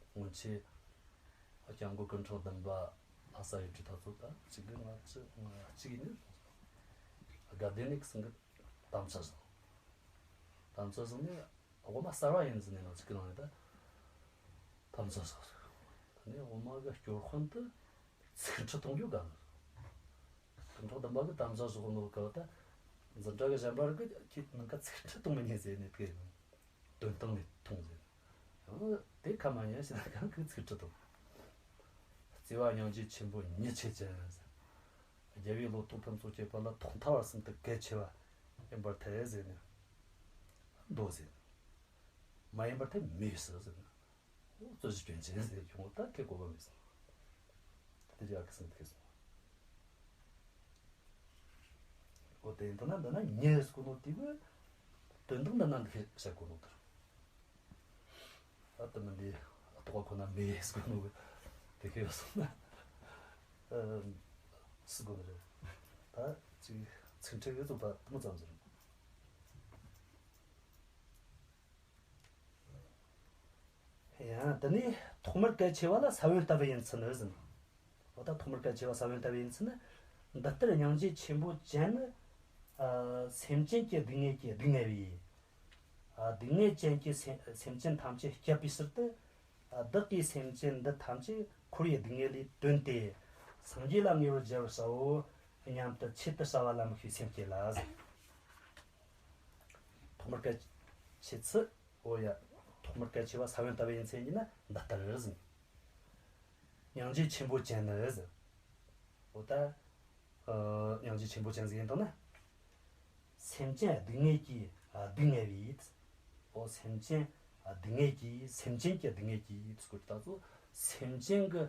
སྔོན་ཆད་སྐྱབས་མགོན་ཀུན་འཕྲོད་བདུན་པ་ལྷ་ས་ཡུལ་གྲུའི་དར་ཚོགས་ད་གཅིག་གི་ང་ཚོ་ང་གཅིག་ཡིན་ནི། དགའ་ལྡན་ནས་གསུང་གི། དམ་བཅའ་བཞག་དམ་བཅའ་བཞག་ནས་དབུ་མ་གསར་བ་ཡིན་ཟེར་ནས། ང་ཚོ་གི་ནང་ནས་ད་དམ་བཅའ་བཞག་ད་ནས་དབུ་མ་གི་སྐྱོར་དཔོན་དུ་ཚིག་ཁྲི་གཏོང་རྒྱུ་དགའ་ནི། ཀུན་འཕྲོད་བདུན་པ་གི་དམ་བཅའ་བཞག་ནོ་ག་བ་ད། འཛིན་གྲྭ་གི་གཞན་པ་རིགས་ཀྱིས་ཁྱེད་ནང་ཁ་ཚིག་ཁྲི་གཏོང་མི་ཉན་ཟེར་ནས་དེ་དོན་སྟངས་ནས་མཐོང་ཟེར། ཡང་དེ་ཁ་མ་ཉན་ཞེ་ན་གང་གི་ཚིག་ཁྲི་གཏོང་། བརྩེ་བ་སྙིང་རྗེ་ཆེན་པོ་ཉིད་ཆེ་ཅན་ཟེར། རྒྱལ་བའི་ལོ་ཏོག་ཕུན་ཚོགས་སྐྱེད་པ་ལ་ཐོག་མཐའ་བར་གསུམ་དུ་གལ་ཆེ་བ་ཡིན་པར་ཐལ་ཟེར་ནས་མདོ་ཟེར། མ་ཡིན་པར་ཐལ་མེད་སྲིད་ཟེར་ན། འོ་རྩོད་གཞི་སྐྱོན་ཅན་ཟེར་ཡོང་ད་ཁེ་གོ་བ་མེད་སོང་། དེ་རེ་ཨ་ཁི་སང་དེ་སོང་། འོ་དེ་ཡིན་ད་ན་འདི་ན་ཉེ་སྐུ་ནོ་དེ་གི་དོན་དག་འདི་ན་འདི་ཤེས་དགོས་ནོ་དེར། ཨ་ད་མི་འདི་ཨ་ཏོག་ཁོ་ན་མེ་སྐུ་ནོ་གི་དེ་ཁེ་སོང་ན། ཨ་སི་དགོས་ནི་རེད། ད་ཅིག་ཚིག་ཕྲད་གི་རྩོད་པ་དུ་མ་ཙམ་ཟེར། ཡང་དེ་ནས་ཐོག་མར་གལ་ཆེ་བ་ལ་ས་བོན་ལྟ་བུ་ཡིན་ཚུལ་ནི་ཟིན། འོ་ད་ཐོག་མར་གལ་ཆེ་བ་ས་བོན་ལྟ་བུ་ཡིན་ཚུལ་ནི། འདི་ལྟར་སྙིང་རྗེ་ཆེན་པོ་ཅན་ནི། ཨ་སེམས་ཅན་གྱི་སྡུག་བསྔལ་གྱིས་སྡུག་བསྔལ་བའི། ཨ་སྡུག་བསྔལ་ཅན་གྱི་སེམས་སེམས་ཅན་ཐམས་ཅད་བསྐྱབ་པའི་ཕྱིར་དུ། ཨ་བདག་གིས་སེམས་ཅན་འདི་ཐམས་ཅད་འཁོར་བའི་སྡུག་བསྔལ་ལས་བཏོན་ཏེ། སངས་རྒྱས་ལ་ངེས་པར་བྱ་བར་བྱའོ་སྙམ་དུ་ཆེད་དུ་བྱ་བ་ལ་དམིགས་པའི་སེམས་བསྐྱེད་ལ་ཟེར། ཐོག་མར་གལ་ཆེ་ཚུལ། འོ་ཡ། ཐོག་མར་གལ་ཆེ་བ་ས་བོན་ལྟ་བུ་ཡིན་ཚུལ་ཡིན་ན་འདི་ལྟར་ཟིན། སྙིང་རྗེ་ཆེན་པོ་ཅན་ནི་ཟིན། འོ་ད། ཨ་སྙིང་རྗེ་ཆེན་པོ་ཅན་ཟིན་ཡིན་དང་ན། སེམས་ཅན་སྡུག་བསྔལ་གྱིས་སྡུག་བསྔལ་བའི། འོ་སེམས་ཅན་སྡུག་བསྔལ་གྱིས། སེམས་ཅན་གྱི་སྡུག་བསྔལ་གྱིས་ཟེར་གོ་དུས་ད་ཚོ། སེམས་ཅན་གྱི་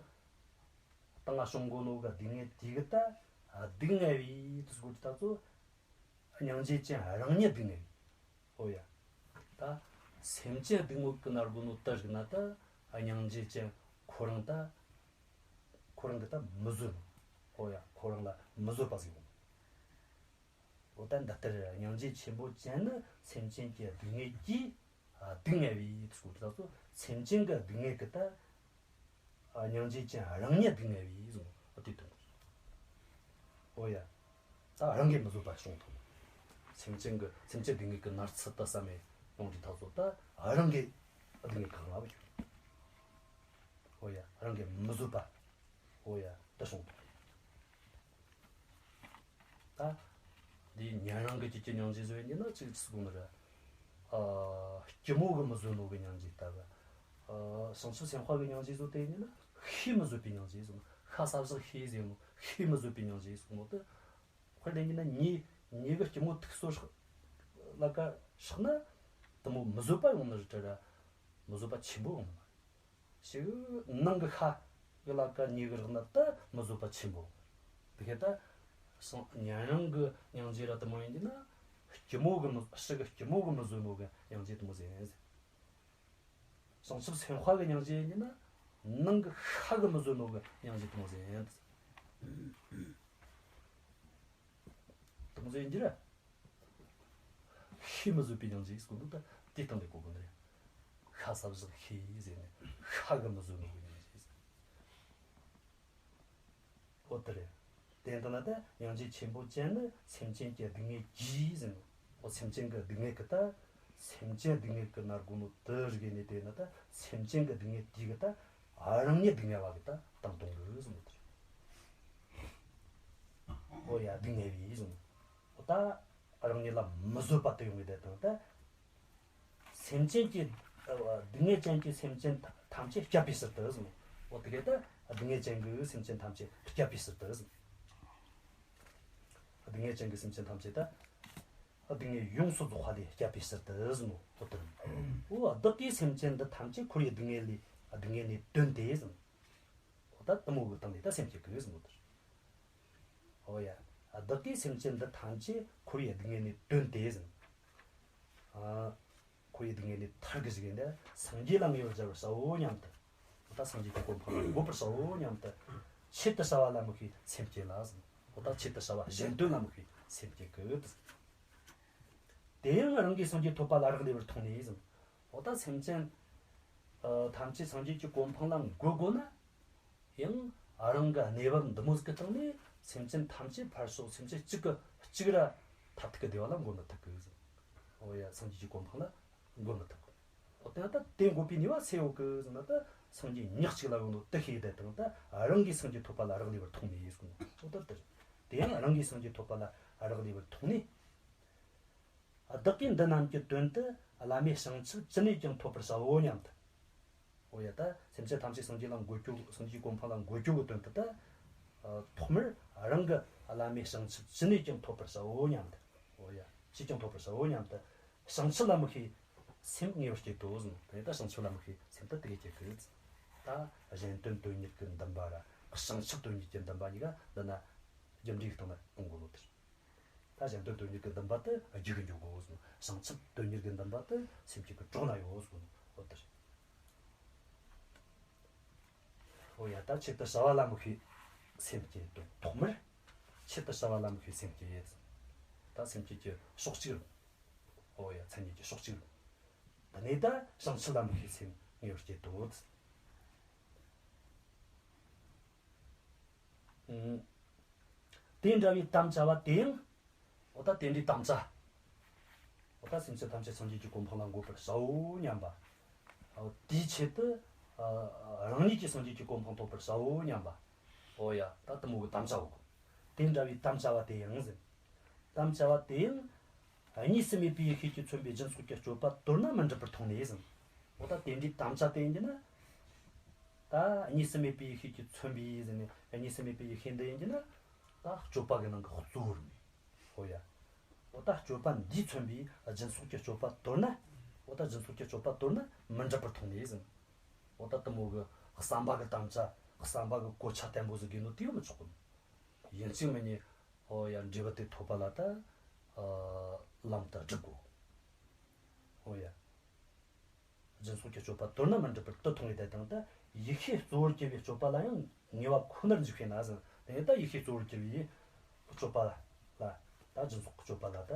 སྟེང་ང་བྱུང་གོ་ནོ་གི་སྡུག་བསྔལ་དེ་གི་ད་སྡུག་བསྔལ་བའི་ཟེར་གོ་དུས་ད་ཚོ། སྙིང་རྗེ་ཅན་རང་ཉིད་སྡུག་བསྔལ་བའི། འོ་ཡ། ད་སེམས་ཅན་སྡུག་བསྔལ་གྱི་ན་དགོས་ནོ་དེ་རིགས་ན་ད་སྙིང་རྗེ་ཅན་ཁོ་རང་ད་ཁོ་རང་གི་ད་མི་བཟོད་ནོ། འོ་ཡ། ཁོ་རང་ལ་མི་བཟོད་པ་ཟིག་ཡོང་། འོ་ད་འདི་ལྟར་སྙིང་རྗེ་ཆེན་པོ་ཅན་ནི་སེམས་ཅན་གྱི་སྡུག་བསྔལ་གྱིས་སྡུག་བསྔལ་བའི་ཚུལ་དུ་ད་ཚོ། སེམས་ཅན་གྱི་སྡུག་བསྔལ་གྱི་ད་སྙིང་རྗེ་ཅན་རང་ཉིད་སྡུག་བསྔལ་བའི་གཟུངས་འོ་དེ་དོན་དག། འོ་ཡ། ད་རང་གིས་མི་བཟོད་པ་བྱུང་ཐོག། སེམས་ཅན་གྱི་སེམས་ཅན་སྡུག་བསྔལ་གྱི་ན་ཚོད་ད་བསམ་མེད་ཡོང་དུས་ད་ཚོ་ད་རང་གིས་སྡུག་བསྔལ་གང་ལ་བ་གྱུར། འོ་ཡ། རང་གིས་མི་བཟོད་པ། འོ་ཡ། ད་བྱུང་ཐོག། ད་འདིའི་ཉན་རང་གི་རྒྱུད་ཀྱི་སྙིང་རྗེ་བཟོ་ཡིན་ན་ཅིག་ཅིག་དགོངས་ནི་རེད། ཨ་སྐྱི་མོ་གིས་མི་བཟོད་ནོ་གི་སྙིང་རྗེ་ལྟ་བུ། ཨ་བྱང་ཆུབ་སེམས་དཔའ་གི་སྙིང་རྗེ་བཟོ་དེ་ཡིན་ན་ཤེས་མི་བཟོད་པའི་སྙིང་རྗེ་བཟོ། ཤ་ཟ་བཞག་ཤེས་ཟེར་ནོ། ཤེས་མི་བཟོད་པའི་སྙིང་རྗེ་བཟོ་ནོ་དེ། དཔེར་ན་ཡིན་ན་མྱི་མྱི་གི་སྐྱི་མོ་ཐིག་སོ་ལ་ཀ་བསྲེགས་ན་དེ་མོ་མི་བཟོད་པ་ཡོང་ནི་རེད་དྲ་ར། མི་བཟོད་པ་ཆེན་པོ་ཡོང་ནི་མ་རེད། ཞིག་ནང་གི་ཤ་གི་ལ་ཀ་མྱི་གིས་རེག་ན་ད་མི་བཟོད་པ་ཆེན་པོ། དེ་ཁེ་ད་སང་ཉན་རང་གི་སྙིང་རྗེ་ར་དེ་མོ་ཡིན་གྱི་ན། སྐྱི་མོ་གིས་མི་ཕྱི་གི་སྐྱི་མོ་གིས་མི་བཟོད་ནོ་གི་སྙིང་རྗེ་དེ་མོ་ཟེར་ཡིན་ཟེར། བྱང་ཆུབ་སེམས་དཔའ་གི་སྙིང་རྗེ་ཡིན་གྱི་ན། ནང་གི་ཤ་གིས་མི་བཟོད་ནོ་གི་སྙིང་རྗེ་དེ་མོ་ཟེར་ཡིན། དེ་མོ་ཟེར་ཡིན་གྱི་ར། ཤེས་མི་བཟོད་པའི་སྙིང་རྗེ་ཟེར་གོ་ནོ་ད་དེ་སྟེང་ལས་གོ་དགོས་ནི་རེད། ཁ་ས་བཞག་ཤེས་ཟེར་ནས་ཤ་གི་མི་བཟོད་ནོ་གི་ཉིན་ཞིག་འོ་དེ་རེད། དེ་འདི་ན་ད་སྙིང་རྗེ་ཆེན་པོ་ཅན་ནི་སེམས་ཅན་གྱི་སྡུག་བསྔལ་གྱིས་ཟེར་ནོ། འོ་སེམས་ཅན་གྱི་སྡུག་བསྔལ་གྱི་ད། སེམས་ཅན་སྡུག་བསྔལ་གྱི་ན་དགོས་ནོ་དེ་རིགས་ནས་དེ་ན་ད་སེམས་ཅན་གྱི་སྡུག་བསྔལ་དེ་གི་ད། རང་ཉིད་སྡུག་བསྔལ་བ་གི་ད་བཏང་གཏོང་གི་ཟེར་ནོ་དེ་རེད། འོ་ཡ་སྡུག་བསྔལ་བའི་ཟེར་ནོ། འོ་ད་རང་ཉིད་ལ་མི་བཟོད་པ་དེ་ཡོང་གི་དེ་དང་ད། སེམས་ཅན་གྱི་ཨ་སྡུག་བསྔལ་ཅན་གྱི་སེམས་ཅན་ཐམས་ཅད་བསྐྱབ་པའི་ཕྱིར་དུ་ཟེར། འོ་དེ་གས་ད་སྡུག་བསྔལ་ཅན་གྱི་སེམས་ཅན་ཐམས་ཅད་བསྐྱབ་པའི་ཕྱིར་དུ་ཟེར། སྡུག་བསྔལ་ཅན་གྱི་སེམས་ཅན་ཐམས་ཅད་ད་སྡུག་བསྔལ་ཡོངས་སུ་རྫོགས་པ་ལས་བསྐྱབ་པའི་ཕྱིར་དུ་ཟེར། འོ་དེ་འོ་བདག་གིས་སེམས་ཅན་འདི་ཐམས་ཅད་འཁོར་བའི་སྡུག་བསྔལ་ལས་སྡུག་བསྔལ་ནས་བཏོན་ཏེ་ཟེར། འོ་ད་དེ་མོ་གི་སྟེང་ནས་ད་སེམས་བསྐྱེད་ཀྱི་ཟེར་ནོ་དེ་རེད། འོ་ཡ། བདག་གིས་སེམས་ཅན་འདི་ཐམས་ཅད་འཁོར་བའི་སྡུག་བསྔལ་ནས་བཏོན་ཏེ་ཟེར། ཨ། འཁོར་བའི་སྡུག་བསྔལ་ནས་ཐར་གི་ཞིག་ཡིན་ན་སངས་རྒྱས་ལ་ངེས་པར་བྱ་བར་བྱའོ་སྙམ་དུ། འོ་ད་སངས་རྒྱས་ཀྱི་གོ་འཕང་ལ་འགོད་པར་བྱའོ་སྙམ་དུ། ཆེད་དུ་བྱ་བ་ལ་དམིགས་པའི་སེམས་བསྐྱེད་ལ་ཟེར། འོ་ད་ཆེད་དུ་བྱ་བ་གཞན་དོན་ལ་དམིགས་པའི་སེམས་བསྐྱེད་ཀྱི། དེ་ཡང་རང་གིས་སངས་རྒྱས་ཐོབ་པ་ལ་རག་ལས་པར་མཐོང་ནས་ཟེར། འོ་ད་སེམས་ཅན་ཨ་ཐམས་ཅད་སངས་རྒྱས་ཀྱི་གོ་འཕང་ལ་འགོད་དགོས་ན། ཡང་རང་གི་གནས་བབ་འདི་མོ་ཟིག་གི་སྟེང་ནས་སེམས་ཅན་ཐམས་ཅད་ཕར་ཕྱོགས་སེམས་ཅན་གཅིག་གི་གཅིག་ར་མཐར་ཐུག་གི་བདེ་བ་ལ་འགོད་མི་ཐུབ་གི་ཟེར། འོ་ཡ་སངས་རྒྱས་ཀྱི་གོ་འཕང་ལ་འགོད་མི་ཐུབ་གི། འོ་དེ་ད་དེ་འགོད་པའི་ནུས་པ་སུ་ཡོད་གི་ཟེར་ན་ད་སངས་རྒྱས་ཉག་གཅིག་ལ་ཡོད་ནོ་དེ་ཤེས་དེ་དང་ད་རང་གིས་སངས་རྒྱས་ཐོབ་པ་ལ་རག་ལས་པར་མཐོང་ནས་ཟེར་ནོ། འོ་ད་དེ་རེད། དེ་ཡང་རང་གིས་སངས་རྒྱས་ཐོབ་པ་ལ་རག་ལས་པར་མཐོང་ནས། བདག་གིས་འདི་རྣམས་ཀྱི་དོན་དུ་བླ་མེད་བྱང་ཆུབ་ཅི་ནས་ཀྱང་ཐོབ་པར་བྱའོ་སྙམ་དུ། འོ་ཡ་ད་སེམས་ཅན་ཐམས་ཅད་སངས་རྒྱས་ལ་འགོད་རྒྱུ་སངས་རྒྱས་གོ་འཕང་ལ་འགོད་རྒྱུ་གི་དོན་དུ་ད། ཐོག་མར་རང་གི་བླ་མེད་བྱང་ཆུབ་ཅི་ནས་ཀྱང་ཐོབ་པར་བྱའོ་སྙམ་དུ། འོ་ཡ་ཅིས་ཀྱང་ཐོབ་པར་བྱའོ་སྙམ་དུ། བྱང་ཆུབ་ལ་དམིགས་པའི་སེམས་ངེས་པར་བསྐྱེད་དོ་ཟེར། དེ་ནས་ད་བྱང་ཆུབ་ལ་དམིགས་པའི་སེམས་ད་དེ་གས་བསྐྱེད་དགོས། ད་གཞན་དོན་དོན་གཉེར་གྱི་འདུན་པ་ར་བྱང་ཆུབ་དོན་གཉེར་གྱི་འདུན་པ་གཉིས་ཀ་འདི་ན་རྒྱུ་འབྲས་ཀྱི་སྟེང་ན་ཡོང་དགོས་ལོ་དེར། ད་གཞན་དོན་དོན་གཉེར་གྱི་འདུན་པ་དེ་རྒྱུ་གི་འཇུག་དགོས་ཟེར། བྱང་ཆུབ་དོན་གཉེར་གྱི་འདུན་པ་དེ་སེམས་བསྐྱེད་ཀྱི་གྲོགས་ན་ཡོད་ཟེར། འོ་དེ་རེད། འོ་ཡ་ད་ཆེད་དུ་བྱ་བ་ལ་དམིགས་པའི་སེམས་བསྐྱེད་དོ། ཐོག་མར་ཆེད་དུ་བྱ་བ་ལ་དམིགས་པའི་སེམས་བསྐྱེད། ད་སེམས་བསྐྱེད་ཀྱི་ཕྱོགས་གཅིག་རེད། འོ་ཡ་མཚན་ཉིད་ཀྱི་ཕྱོགས་གཅིག་རེད། དེ་ནས་ད་བྱང་ཆུབ་ལ་དམིགས་པའི་སེམས་ངེས་པར་བསྐྱེད་དོ། དེ་འདྲ་བའི་དམ་བཅའ་བ་དེ་ཡང་། འོ་ད་དེ་འདྲའི་དམ་བཅའ། འོ་ད་སེམས་ཅན་ཐམས་ཅད་སངས་རྒྱས་ཀྱི་གོ་འཕང་ལ་འགོད་པར་བྱའོ་སྙམ་པ། འོ་དེའི་ཆེད་དུ། ཨ་རང་ཉིད་ཀྱིས་སངས་རྒྱས་ཀྱི་གོ་འཕང་ཐོབ་པར་བྱའོ་སྙམ་པ། འོ་ཡ་ད་དེ་མོ་གི་དམ་བཅའ་འོ། དེ་འདྲ་བའི་དམ་བཅའ་བ་དེ་ཡང་ཟེར། དམ་བཅའ་བ་དེ་ཡང་། གཉིས་སུ་མེད་པའི་ཡེ་ཤེས་ཀྱིས་མཚོན་པའི་སྦྱིན་སོགས་ཀྱི་སྤྱོད་པ་དོར་ན་མི་འགྲུབ་པར་མཐོང་ནས་ཟེར། འོ་ད་དེ་འདྲའི་དམ་བཅའ་དེ་ཡིན་གྱི་ན། ད་གཉིས་སུ་མེད་པའི་ཡེ་ཤེས་ཀྱིས་མཚོན་པའི་ཟེར་ནས་གཉིས་སུ་མེད་པའི་ཡེ་ཤེས་འདི་ཡིན་གྱི་ན། ད་སྤྱོད་པ་གི་ནང་གི་གཙོ་བོར་མེད། འོ་ཡ། འོ་ད་སྤྱོད་པ་འདིས་མཚོན་པའི་སྦྱིན་སོགས་ཀྱི་སྤྱོད་པ་དོར་ན། འོ་ད་སྦྱིན་སོགས་ཀྱི་སྤྱོད་པ་དོར་ན་མི་འགྲུབ་པར་མཐོང་ནས་ཟེར། འོ་ད་དེ་མོ་གི་བསམ་པ་གི་དམ་བཅའ་བསམ་པ་གི་གོ་ཆ་བརྟན་པོ་ཟིག་དགོས་ནོ་དེ་ཡོད་མི་ཆོག་གི། ཡིན་གཅིག་མིན་གཉིས། འོ་ཡ་འབྲས་བུ་དེ་ཐོབ་པ་ལ་ད། ཨ་ལམ་དུ་སྒྲུབ་དགོས། འོ་ཡ། སྦྱིན་སོགས་ཀྱི་སྤྱོད་པ་དོར་ན་མི་འགྲུབ་པར་དུ་མཐོང་བའི་དེ་དང་ད་ཡེ་ཤེས་གཙོ་བོར་གྱུར་པའི་སྤྱོད་པ་ལ་ཡང་ངེས་པ་ཁོ་ནར་འཇུག་པས་ན་ཟེར། དེ་ནས་ད་ཡེ་ཤེས་གཙོ་བོར་གྱུར་པའི་སྤྱོད་པ་ལ་ད་སྦྱིན་སོགས་ཀྱི་སྤྱོད་པ་ལ་ད་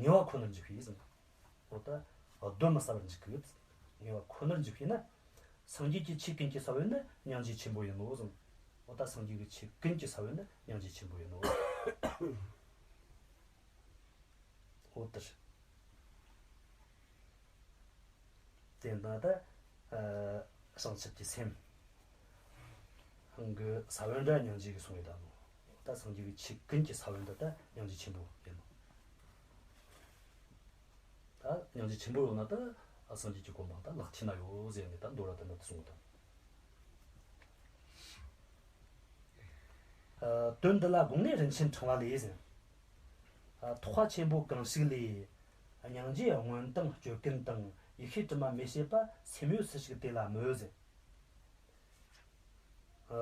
ངེས་པ་ཁོ་ནར་འཇུག་པས་ཟེར། འོ་ད་གདོན་མི་ཟ་བར་འཇུག་གི། ངེས་པ་ཁོ་ནར་འཇུག་པས་ན། སངས་རྒྱས་ཀྱི་ཆོས་ཀུན་གྱི་ས་བོན་ནི་སྙིང་རྗེ་ཆེན་པོ་ཡིན་ནོ་ཟེར། འོ་ད་སངས་རྒྱས་ཀྱི་ཆོས་ཀུན་གྱི་ས་བོན་ནི་སྙིང་རྗེ་ཆེན་པོ་ཡིན་ནོ། འོ་དེར། དེ་ན་ད་ཨ་བྱང་ཆུབ་ཀྱི་སེམས་གི་ས་བོན་འདྲ་སྙིང་རྗེ་གི་གསུང་ཡོད་ད་ནོ། ད་སངས་རྒྱས་ཀྱི་ཆོས་ཀུན་གྱི་ས་བོན་འདི་ད་སྙིང་རྗེ་ཆེན་པོ་ཡིན་ནོ། ད་སྙིང་རྗེ་ཆེན་པོ་ཡོད་ན་ད་སངས་རྒྱས་ཀྱི་གོ་འཕང་ད་ལག་མཐིལ་ན་ཡོད་ཟེར་ནས་ད་མདོ་ར་དེ་འདྲ་དུ་གསུངས་དང་། ཨ་དོན་འདི་ལ་དགོངས་ནས་རིན་ཆེན་ཕྲེང་བ་ལས་ཟེར། ཨ་ཐེག་པ་ཆེན་པོ་གང་ཞིག་ལས། སྙིང་རྗེའི་སྔོན་དང་སྤྱོད་ཀུན་དང་། ཡེ་ཤེས་དྲི་མ་མེད་བྱེད་པ། སེམས་ཡོད་སུ་ཞིག་དེ་ལ་མོས་ཟེར། ཨ་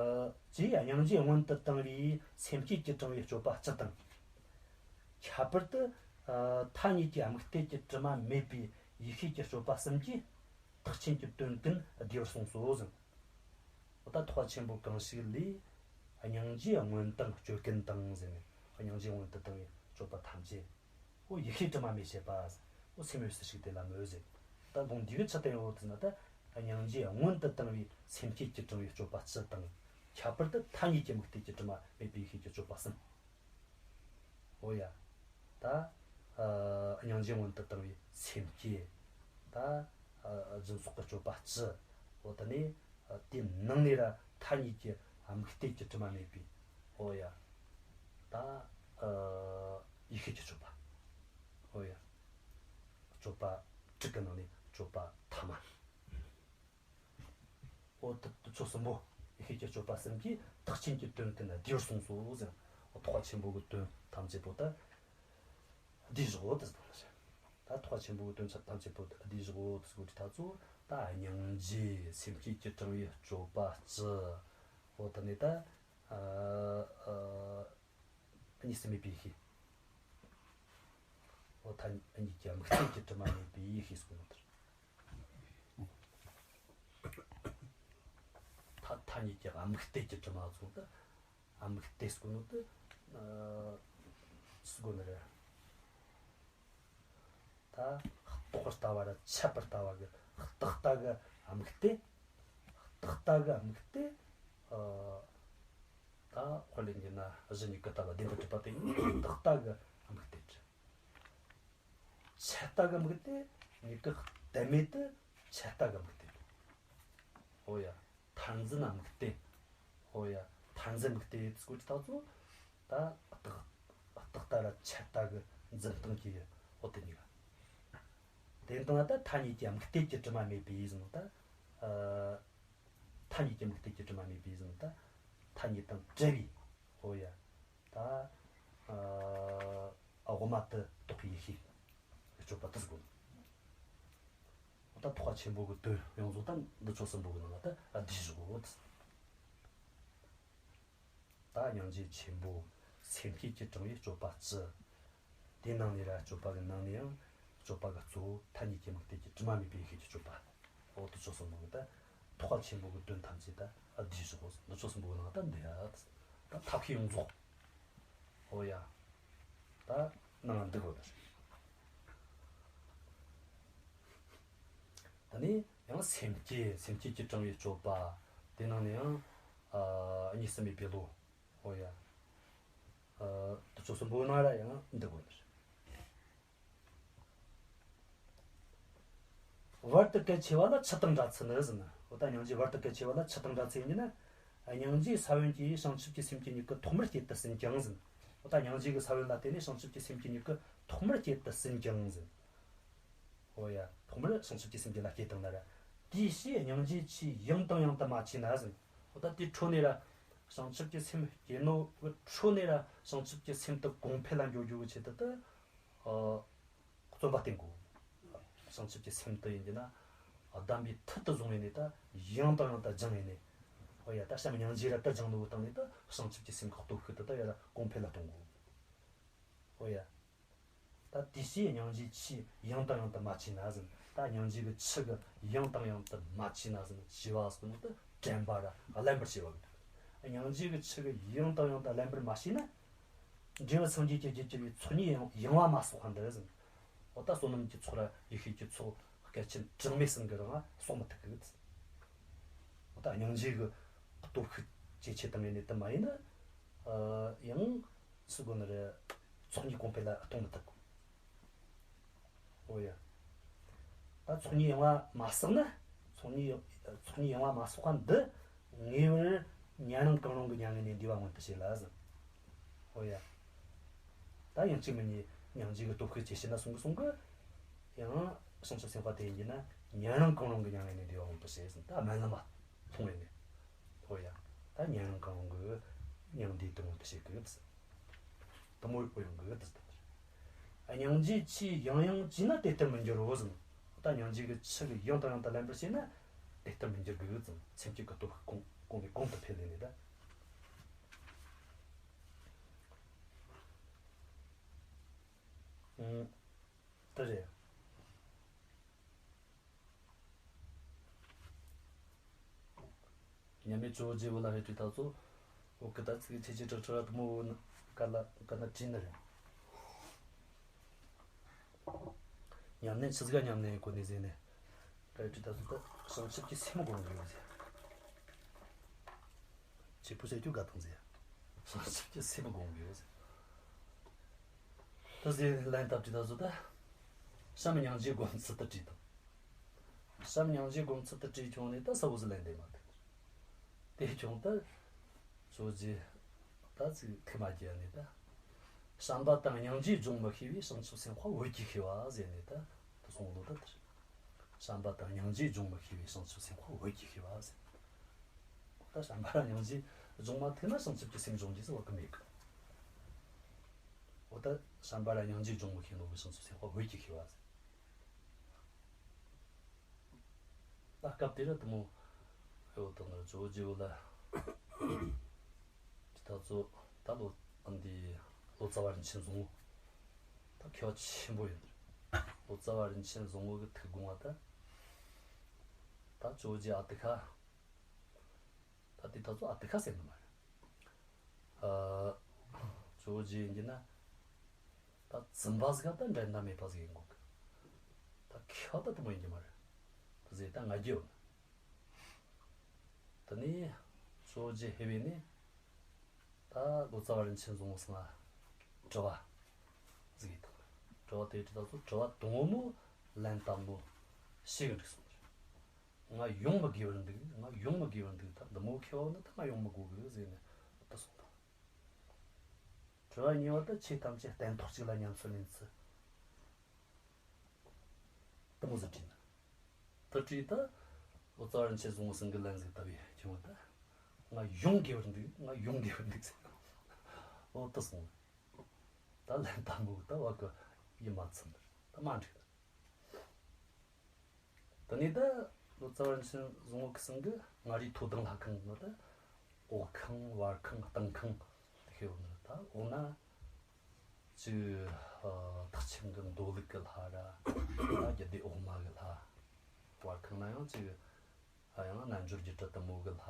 ཅེས་སྙིང་རྗེ་སྔོན་དུ་བཏང་བའི་སེམས་བསྐྱེད་ཀྱིས་དྲངས་པའི་སྤྱོད་པ་སྤྱི་དང་། ཁྱད་པར་དུ་ཨ་མཐའ་གཉིས་ཀྱི་དམིགས་གཏད་ཀྱི་དྲི་མ་མེད་པའི་ཡེ་ཤེས་ཀྱི་སྤྱོད་པ་གསུམ་གྱིས་ཐེག་ཆེན་གྱི་དོན་ཀུན་བསྡུས་པར་གསུངས་སོ་ཟེར། འོ་ད་ཐེག་པ་ཆེན་པོ་གང་ཞིག་ལས། སྙིང་རྗེའི་སྔོན་དང་སྤྱོད་ཀུན་དང་ཟེར་ནས་སྙིང་རྗེའི་སྔོན་དུ་བཏང་བའི་སྤྱོད་པ་ཐམས་ཅད། འོ་ཡེ་ཤེས་དྲི་མ་མེད་བྱེད་པ། འོ་སེམས་ཡོད་སུ་ཞིག་དེ་ལ་མོས་ཟེར། ད་དགོངས་འདིའི་ཆི་སྟོན་ཡོད་ཟེར་ན། ད་སྙིང་རྗེ་སྔོན་དུ་བཏང་བའི་སེམས་བསྐྱེད་ཀྱིས་དྲངས་པའི་སྤྱོད་པ་སྤྱི་དང་། ཁྱད་པར་དུ་མཐའ་གཉིས་ཀྱི་དམིགས་གཏད་ཀྱིས་དྲི་མ་མེད་པའི་ཡེ་ཤེས་ཀྱི་སྤྱོད་པ་གསུམ། འོ་ཡ། ད་ཨ་སྙིང་རྗེ་སྔོན་དུ་བཏང་བའི་སེམས་བསྐྱེད། ད་ཨ་སྦྱིན་སོགས་ཀྱི་སྤྱོད་པ་སྤྱི། འོ་དེ་ནས་ཨ་དེའི་ནང་ནས་ར་མཐའ་གཉིས་ཀྱི་དམིགས་གཏད་ཀྱིས་དྲི་མ་མེད་པའི། འོ་ཡ། ད་ཨ་ཡེ་ཤེས་ཀྱི་སྤྱོད་པ། འོ་ཡ། སྤྱོད་པ་དྲུག་གི་ནང་ནས་སྤྱོད་པ་ཐ་མ། འོ་དེ་ཚོ་གསུམ་པོ། ཡེ་ཤེས་ཀྱི་སྤྱོད་པ་གསུམ་གྱིས་ཐེག་ཆེན་གྱི་དོན་ཀུན་བསྡུས་གསུངས་སོ་ཟེར། འོ་ཐེག་པ་ཆེན་པོ་གི་དོན་ཐམས་ཅད་པོ་ད་བསྡུས་བཞག་ཡོད་དེ་ཟེར། ད་ཐེག་པ་ཆེན་པོ་གི་དོན་ཐམས་ཅད་པོ་བསྡུས་བཞག་ཡོད་དེ་ཟེར་གོ་དུས་ད་ཚོ། ད་སྙིང་རྗེ་སེམས་བསྐྱེད་ཀྱིས་དྲངས་པའི་སྤྱོད་པ་སྤྱི། འོ་དེ་ནས་ད་ཨ་ཨ་གཉིས་སུ་མེད་པའི་ཡེ་ཤེས། འོ་མཐའ་གཉིས་ཀྱི་དམིགས་གཏད་ཀྱིས་དྲི་མ་མེད་པའི་ཡེ་ཤེས་སུ་གོ་ནོ་དེར། མཐའ་མཐའ་གཉིས་ཀྱི་དམིགས་གཏད་ཀྱིས་དྲི་མ་ཚོ་ད། དམིགས་གཏད་སུ་གོ་ནོ་དེ། ཨ་སུ་གོ་ནི་རེད། ད་རྟོག་པར་ལྟ་བ་ར་འཆད་པར་ལྟ་བ་གི་རྟག་ལྟ་གི་དམིགས་གཏད། རྟག་ལྟ་གི་དམིགས་གཏད། ཨ་ད་དཔེ་ལེན་རྒྱུ་ན་གཞི་མྱུ་གུ་ལྟ་བུ་བདེན་པར་གྲུབ་པ་དེ་ཡིན་ན་རྟག་ལྟ་གི་དམིགས་གཏད། འཆད་ལྟ་གི་དམིགས་གཏད། མྱུ་གུ་གདོད་མའི་དེ་འཆད་ལྟ་གི་དམིགས་གཏད། འོ་ཡ། མཐར་འཛིན་དམིགས་གཏད། འོ་ཡ། མཐར་འཛིན་དམིགས་གཏད་ཟེར་གོ་དུས་ད་ཚོ། ད་རྟག་རྟག་ལྟ་ར་འཆད་ལྟ་གི་འཛིན་སྟངས་ཀྱི། འོ་དེ་གཉིས་ཀ། དེ་དང་ད་མཐའ་གཉིས་ཀྱི་དམིགས་གཏད་ཀྱིས་དྲི་མ་མེད་པའི་ཟེར་ནོ་ད། ཨ་མཐའ་གཉིས་ཀྱི་དམིགས་གཏད་ཀྱིས་དྲི་མ་མེད་པའི་ཟེར་ནོ་ད། མཐའ་གཉིས་དང་བྲལ་བའི། འོ་ཡ། ད་ཨ་དབུ་མ་དུ་རྟོགས་པའི་ཡེ་ཤེས་སྤྱོད་པ་དེ་ཟེར་གོ། འོ་ད་ཐེག་པ་ཆེན་པོ་གི་དོན་ཡོངས་རྫོགས་ད་འདི་ཚོ་གསུམ་པོ་གི་ནང་ལ་ད་བསྡུས་བཞག་ཡོད། ད་སྙིང་རྗེ་ཆེན་པོ་སེམས་བསྐྱེད་ཀྱིས་དྲངས་པའི་སྤྱོད་པ་སྤྱི། དེའི་ནང་ནས་ར་སྤྱོད་པ་གི་ནང་ནས་ཡང་སྤྱོད་པ་གི་གཙོ་བོ་མཐའ་གཉིས་ཀྱི་དམིགས་གཏད་ཀྱིས་དྲི་མ་མེད་པའི་ཡེ་ཤེས་ཀྱི་སྤྱོད་པ། འོ་དེ་ཚོ་གསུམ་པོ་གི་ད་ཐེག་པ་ཆེན་པོ་གི་དོན་ཐམས་ཅད་ད་བསྡུས་བཞག་འདི་ཚོ་གསུམ་པོ་གི་ནང་ད་འདི་ཡ། ད་ཐབས་ཤེས་ཡོངས་རྫོགས། འོ་ཡ། ད་ནང་འདུག་གོ་ད། ད་ནི་ཡང་སེམས་བསྐྱེད་སེམས་བསྐྱེད་ཀྱིས་དྲངས་པའི་སྤྱོད་པ། དེ་ནང་ནས་ཡང་ཨ་གཉིས་སུ་མེད་པའི་བློ། འོ་ཡ། ཨ་དེ་ཚོ་གསུམ་པོའི་ནང་ལ་ཡང་འདུག་གོ་ནི་རེད། བར་དུ་གལ་ཆེ་བ་ལ་ཆུ་དང་འདྲ་ཚུལ་ནི་ཟེར་ན། འོ་ད་སྙིང་རྗེ་བར་དུ་གལ་ཆེ་བ་ལ་ཆུ་དང་འདྲ་ཚུལ་ཡིན་ན། སྙིང་རྗེའི་ས་བོན་གྱིས་བྱང་ཆུབ་ཀྱི་སེམས་ཀྱི་མྱུ་གུ་ཐོག་མར་སྐྱེད་དུ་ཟིན་ཀྱང་ཟེར། འོ་ད་སྙིང་རྗེ་གི་ས་བོན་ལ་བརྟེན་ནས་བྱང་ཆུབ་ཀྱི་སེམས་ཀྱི་མྱུ་གུ་ཐོག་མར་སྐྱེད་དུ་ཟིན་ཀྱང་ཟེར། འོ་ཡ། ཐོག་མར་བྱང་ཆུབ་ཀྱི་སེམས་ཀྱི་ལ་སྐྱེས་བཏང་ན་ར། དེའི་ཕྱིར་སྙིང་རྗེ་ཆེས་ཡང་དང་ཡང་དུ་མ་མཆིས་ན་ཟེར། འོ་ད་དེའི་འཕྲོ་ནས་ར། བྱང་ཆུབ་ཀྱི་སེམས་སྐྱེས་ནོ་གི་འཕྲོ་ནས་ར་བྱང་ཆུབ་ཀྱི་སེམས་དེ་གོང་འཕེལ་ལ་འགྱོ་རྒྱུ་གི་ཆེད་དུ་ད། ཨ། བརྩོན་པ་བསྟེན་དགོས། བྱང་ཆུབ་ཀྱི་སེམས་དེ་ཡིན་གྱི་ན། གདམས་པའི་མཐུ་དེ་བཟུང་བས་ནས་ད་ཡང་དང་ཡང་དུ་སྦྱངས་ཡས་ནས། འོ་ཡ། ད་བྱམས་སྙིང་རྗེ་ར་ད་སྦྱངས་ནོ་གི་སྟེང་ནས་ད་བྱང་ཆུབ་ཀྱི་སེམས་ཀྱི་སྟོབས་ཤུགས་དེ་ད་ཡ་ར་གོང་འཕེལ་ལ་གཏོང་དགོས། འོ་ཡ། ད་དེའི་ཕྱིར་སྙིང་རྗེ་ཆེས་ཡང་དང་ཡང་དུ་མ་མཆིས་ན་ཟེར། ད་སྙིང་རྗེ་གི་ཆུ་གིས་ཡང་དང་ཡང་དུ་མ་མཆིས་ན་ཟེར། མཆི་བ་ཟེར་ནི་དེ་དྲན་པ་ར་རླན་པར་བྱས་པ་གི་དོན། སྙིང་རྗེ་གི་ཆུ་གིས་ཡང་དང་ཡང་དུ་རླན་པར་མ་བྱས་ན། འབྲས་བུ་སངས་རྒྱས་ཀྱི་རྒྱུར་གྱུར་པའི་ཚོགས་གཉིས་ཡང་ཡང་བ་མ་གསོག་པ་འདི་ཟེར། འོ་ད་བསོད་ནམས་ཀྱི་ཚོགས་ར་ཡེ་ཤེས་ཀྱི་ཚོགས་སྐལ་ཆེན་གྲངས་མེད་གསུམ་གྱིས་རང་གསོག་མི་ཐུབ་གི། འོ་ད་སྙིང་རྗེ་གི་སྟོབས་ཤུགས་ཇེ་ཆེ་བཏང་ངེས་ནས་དུ་མ་ཡིན་ན། ཨ་ཡང་། སུ་དགོས་ནི་རེད། ཚོགས་གཉིས་གོང་འཕེལ་ལ་གཏོང་མི་ཐུབ། འོ་ཡ། ད་ཚོགས་གཉིས་ཡང་བ་མ་གསོག་ན། ཚོགས་གཉིས་ཚོགས་གཉིས་ཡང་བ་མ་གསོག་པ་འདི། ངེས་པར་ཉན་རང་གང་རུང་གི་མྱ་ངན་ལས་འདས་པ་མངོན་དུ་བྱེད་ལ་ཟེར། འོ་ཡ། ད་ཡང་གཅིག་མིན་གཉིས་སྙིང་རྗེ་གི་སྟོབས་ཤུགས་ཇེ་ཆེ་ན་སོང་གི་སོང་གི། ཡང་བྱང་ཆུབ་སེམས་དཔའ་དེ་ཡིན་གྱི་ན་ཉན་རང་གང་རུང་གི་མྱ་ངན་ལས་འདས་པ་མངོན་དུ་བྱེད་ཟེར། ད་སྨོན་ལམ་མ་ཐོང་བས་ནས། འོ་ཡ། ད་ཉན་རང་གང་རུང་གི་མྱང་འདས་དེ་མངོན་དུ་བྱེད་དགོས་ཟེར། དེ་མོ་ཡོང་གི་ཟེར། སྙིང་རྗེ་ཆེས་ཡང་ཡང་བགྱིས་ན་དེ་ལྟར་མི་འགྱུར་རོ་ཟེར། ད་སྙིང་རྗེ་གི་ཆུ་གིས་ཡང་དང་ཡང་དུ་རླན་པར་བྱས་ན་དེ་ལྟར་མི་འགྱུར་གི་ཟེར། སེམས་བསྐྱེད་ཀྱི་སྟོབས་ཤུགས་གོང་གོང་ནས་གོང་དུ་འཕེལ་ལས་ནས་ད། ཨང་། དེ་རེད། མཉམ་མེད་ཇོ་བོ་རྗེ་བོ་ལ་ཧེ་ཏུ་ད་ཚོ། འོ་ཀི་ད་ཚིག་ཆེ་ཆེ་དྲག་དྲག་དུ་མོ་བོ་ནི་ཀ་ལ་ཀ་ན་བྲིས་ནི་རེད། ཉམས་ལེན་ཆི་ཟིག་ག་ཉམས་ལེན་གོ་ནི་ཟེར་ནས། ག་རེ་བྲིས་ད་ཟེར་ད། བྱང་ཆུབ་ཀྱི་སེམས་སྒོམ་དགོས་ཟེར། བྱེད་པོ་བྱེད་རྒྱུ་དགའ་དང་ཟེར། བྱང་ཆུབ་ཀྱི་སེམས་སྒོམ་དགོས་ཟེར། ད་ཟེར་ལན་བཏབ་བྲིས་ད་ཟེར་ད། བྱམས་སྙིང་རྗེ་སྒོམ་ཚུལ་དུ་བྲིས་དང་། བྱམས་སྙིང་རྗེ་སྒོམ་ཚུལ་དུ་བྲིས་བྱུང་ནས་ད་ས་བོ་ཟེར་ལན་འདེབས་མ་ཐུབ། དེ་བྱུང་ད། ཇོ་བོ་རྗེ་ད་ཚིག་ཐུགས་མ་དགྱེས་ནས་ད། བྱམས་པ་དང་སྙིང་རྗེ་སྦྱོང་མི་ཤེས་པས་བྱང་ཆུབ་སེམས་དཔའ་བོད་ཀྱིས་ཤེས་པ་ཟེར་ནས་ད་དུ་སོང་ལོ་ད་དེར། བྱམས་པ་དང་སྙིང་རྗེ་སྦྱོང་མི་ཤེས་པས་བྱང་ཆུབ་སེམས་དཔའ་བོད་ཀྱིས་ཤེས་པ་ཟེར། ད་བྱམས་པ་ར་སྙིང་རྗེ་སྦྱོང་མ་ཐུབ་ན་བྱང་ཆུབ་ཀྱི་སེམས་སྦྱོང་རྒྱུ་ཟེར་བ་གི་མེད་གི། འོ་ད་བྱམས་པ་ར་སྙིང་རྗེ་སྦྱོང་མི་ཤེས་ནོ་གི་བྱང་ཆུབ་སེམས་དཔའ་བོད་ཀྱིས་ཤེས་པ་ཟེར། ད་སྐབས་དེ་ར་དུ་མོ་ཧེ་བོ་དང་ནི་ཇོ་བོ་རྗེ་བོ་ལ། ད་ཚོ་ད་ལོ་འདི་ལོ་ཙཱ་བ་རིན་ཆེན་བཟང་བོ། ད་མཁས་པ་ཆེན་པོ་ཡིན། ལོ་ཙཱ་བ་རིན་ཆེན་བཟང་བོ་གི་ཐུགས་དགོངས་པ་ད། ད་ཇོ་བོ་རྗེ་ཨ་ཏི་ཤ། ད་དེ་ད་ཚོ་ཨ་ཏི་ཤ་ཟེར་ནི་མ་རེད། ཨ། ཇོ་བོ་རྗེ་ཡིན་གྱི་ན། ད་བཙུན་པ་ཟིག་ག་ད་འགྲན་ཟླ་མེད་པ་ཟིག་ཡིན་དགོས་གི། ད་ཁྱོད་ད་དུ་མ་ཡིན་གྱི་མ་རེད། ད་ཟེར་ད་ང་རྒྱལ་ཡོད་ན། དེ་ནས་ཇོ་བོ་རྗེ་ཧེ་བས་ནས། ད་ལོ་ཙཱ་བ་རིན་ཆེན་བཟང་བོ་སང་ལ་དྲི་བ་ཟིག་ཡིན་དང་། དྲི་བ་དེ་དྲི་ད་ཚོ་དྲི་བ་དང་བོ་མོ་ལན་དང་པོ་ཤེས་གི་འགྲིག་སོང་། ང་ཡོང་མི་དགོས་པར་འདུག་ང་ཡོང་མི་དགོས་པར་འདུག་ད་འདི་མོ་མཁས་པ་ནི་ད་ང་ཡོང་མི་དགོས་གི་ཟེར་ནས་ད་སོང་དང་། དྲི་བ་གཉིས་པ་ད་ཆོས་ཐམས་ཅད་སྟན་ཐོག་གཅིག་ལ་ཉམས་སུ་ལེན་ཚུལ། དེ་མོ་ཟིག་དྲིས་ན། དེ་དྲིས་ད། ལོ་ཙཱ་བ་རིན་ཆེན་བཟང་བོ་སང་གི་ལན་ཟིག་བཏབ་ཡས་བྱུང་བ་ད། ང་ཡོང་དགོས་པར་འདུག་ང་ཡོང་དགོས་པར་འདུག་ཟེར། འོ་དེ་སོང་། ད་ལན་དང་པོ་ད་བ་གི་ཡིད་མ་ཚིམ་པར་ད་མ་འགྲིག་དེ་ནས་ད་ལོ་ཙཱ་བ་རིན་ཆེན་བཟང་བོ་གི་སང་གི་མངའ་རིས་མཐོ་ལྡིང་ལྷ་ཁང་ནི་ད། འོག་ཁང་བར་ཁང་སྟེང་ཁང་དེ་ཤེས་ཡོད་ནི་ད་འོ་ན། ཅིག་ཨ། ཐེག་ཆེན་གྱི་མདོ་ལུགས་ཀྱི་ལྷ་ར། ད་རྒྱུད་སྡེ་འོག་མ་གི་ལྷ། བར་ཁང་ན་ཡང་ཅིག་ཨ། ཡང་རྣལ་འབྱོར་རྒྱུད་གྲྭ་དུ་མོ་གི་ལྷ།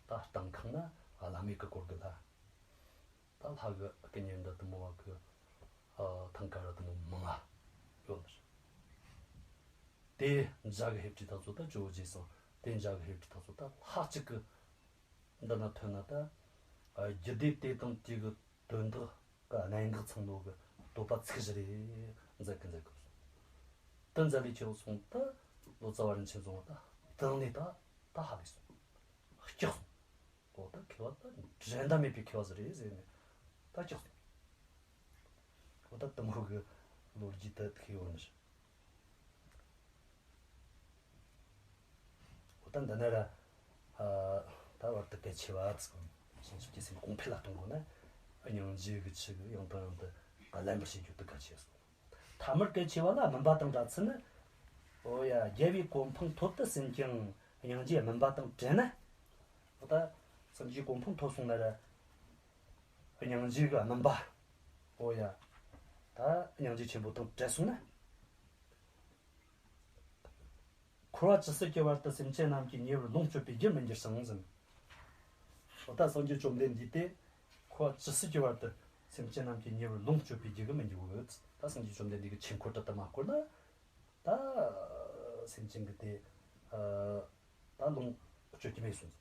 ད་སྟེང་ཁང་ན་བླ་མེད་ཀྱི་སྐོར་གྱི་ལྷ། ད་ལྷ་གི་སྐུ་བརྙན་འདྲ་དུ་མོ་བ་གི་ཨ། ཐང་ཀ་ར་དུ་མོ་མང་ང་ཡོད་ནི་རེད། དེ་འཇའ་གི་ཧེབ་ཀྱི་ཐག་ཚོད་ད་ཇོ་བོ་རྗེ་སང་དེ་འཇའ་གི་ཧེབ་ཀྱི་ཐག་ཚོད་ད་ལྷ་གཅིག་གི་འདི་ན་ཐོན་ན་ད། རྒྱུད་སྡེ་དེ་དང་དེ་གི་དོན་དག་གི་གནད་འགག་ཚང་ནོ་གི་བསྟོད་པ་ཚིག་བཞི་རེ་མཛད་གི་མཛད་གི་སོང་། དེ་མཛད་ལས་ཁྱེར་སོང་ད་ལོ་ཙཱ་བ་རིན་ཆེན་བཟང་བོ་ད་དེ་ནས་ད་ད་ཧ་ལས་སོང་། སྐྱག་སོང་། འོ་ད་མཁས་པ་ད་འགྲན་ཟླ་མེད་པའི་མཁས་པ་ཟིག་རེད་ཟེར་ནས་ད་སྐྱག་སོང་། འོ་ད་དེ་མོ་གི་ལོ་རྒྱུས་ད་ཐུག་ཡོད་ནི་རེད། འོ་ད་འདི་ནས་ར། ཨ། ད་བར་དུ་གལ་ཆེ་བ་ཙམ་བྱང་ཆུབ་ཀྱི་སེམས་གོང་འཕེལ་ལ་གཏོང་དགོས་ན། སྙིང་རྗེ་གི་ཆུ་གི་ཡང་དང་ཡང་དུ་ལེན་པར་བྱེད་རྒྱུ་དེ་གལ་ཆེ་སོང་། ཐ་མར་གལ་ཆེ་བ་ལ་སྨིན་པ་དང་འདྲ་ཚུལ་ནི། འོ་ཡ། རྒྱལ་བའི་གོ་འཕང་ཐོབ་ཏུ་ཟིན་ཀྱང་སྙིང་རྗེ་སྨིན་པ་དང་བྲལ་ན། འོ་ད་སངས་རྒྱས་གོ་འཕང་ཐོབ་སོང་ན་ར། སྙིང་རྗེ་གི་སྨིན་པ། འོ་ཡ། ད་སྙིང་རྗེ་ཆེན་པོ་དང་བྲལ་སོང་ན། འཁོར་བ་ཇི་སྲིད་ཀྱི་བར་དུ་སེམས་ཅན་རྣམས་ཀྱི་ཉེ་བར་ལོངས་སྤྱོད་པའི་རྒྱུར་མི་འགྱུར་ཞིང་ཟེར། འོ་ད་སངས་རྒྱས་བཅོམ་ལྡན་འདས་དེ། འཁོར་བ་ཇི་སྲིད་ཀྱི་བར་དུ་སེམས་ཅན་རྣམས་ཀྱི་ཉེ་བར་ལོངས་སྤྱོད་པའི་རྒྱུ་གི་མི་འགྱུར་བོ། ད་སངས་རྒྱས་བཅོམ་ལྡན་འདས་ཀྱི་ཆོས་འཁོར་དུ་དུ་མ་བསྐོར་ན། ད་སེམས་ཅན་གྱི་དེ། ད་ལོངས་སྤྱོད་ཀྱི་མེད་སོང་།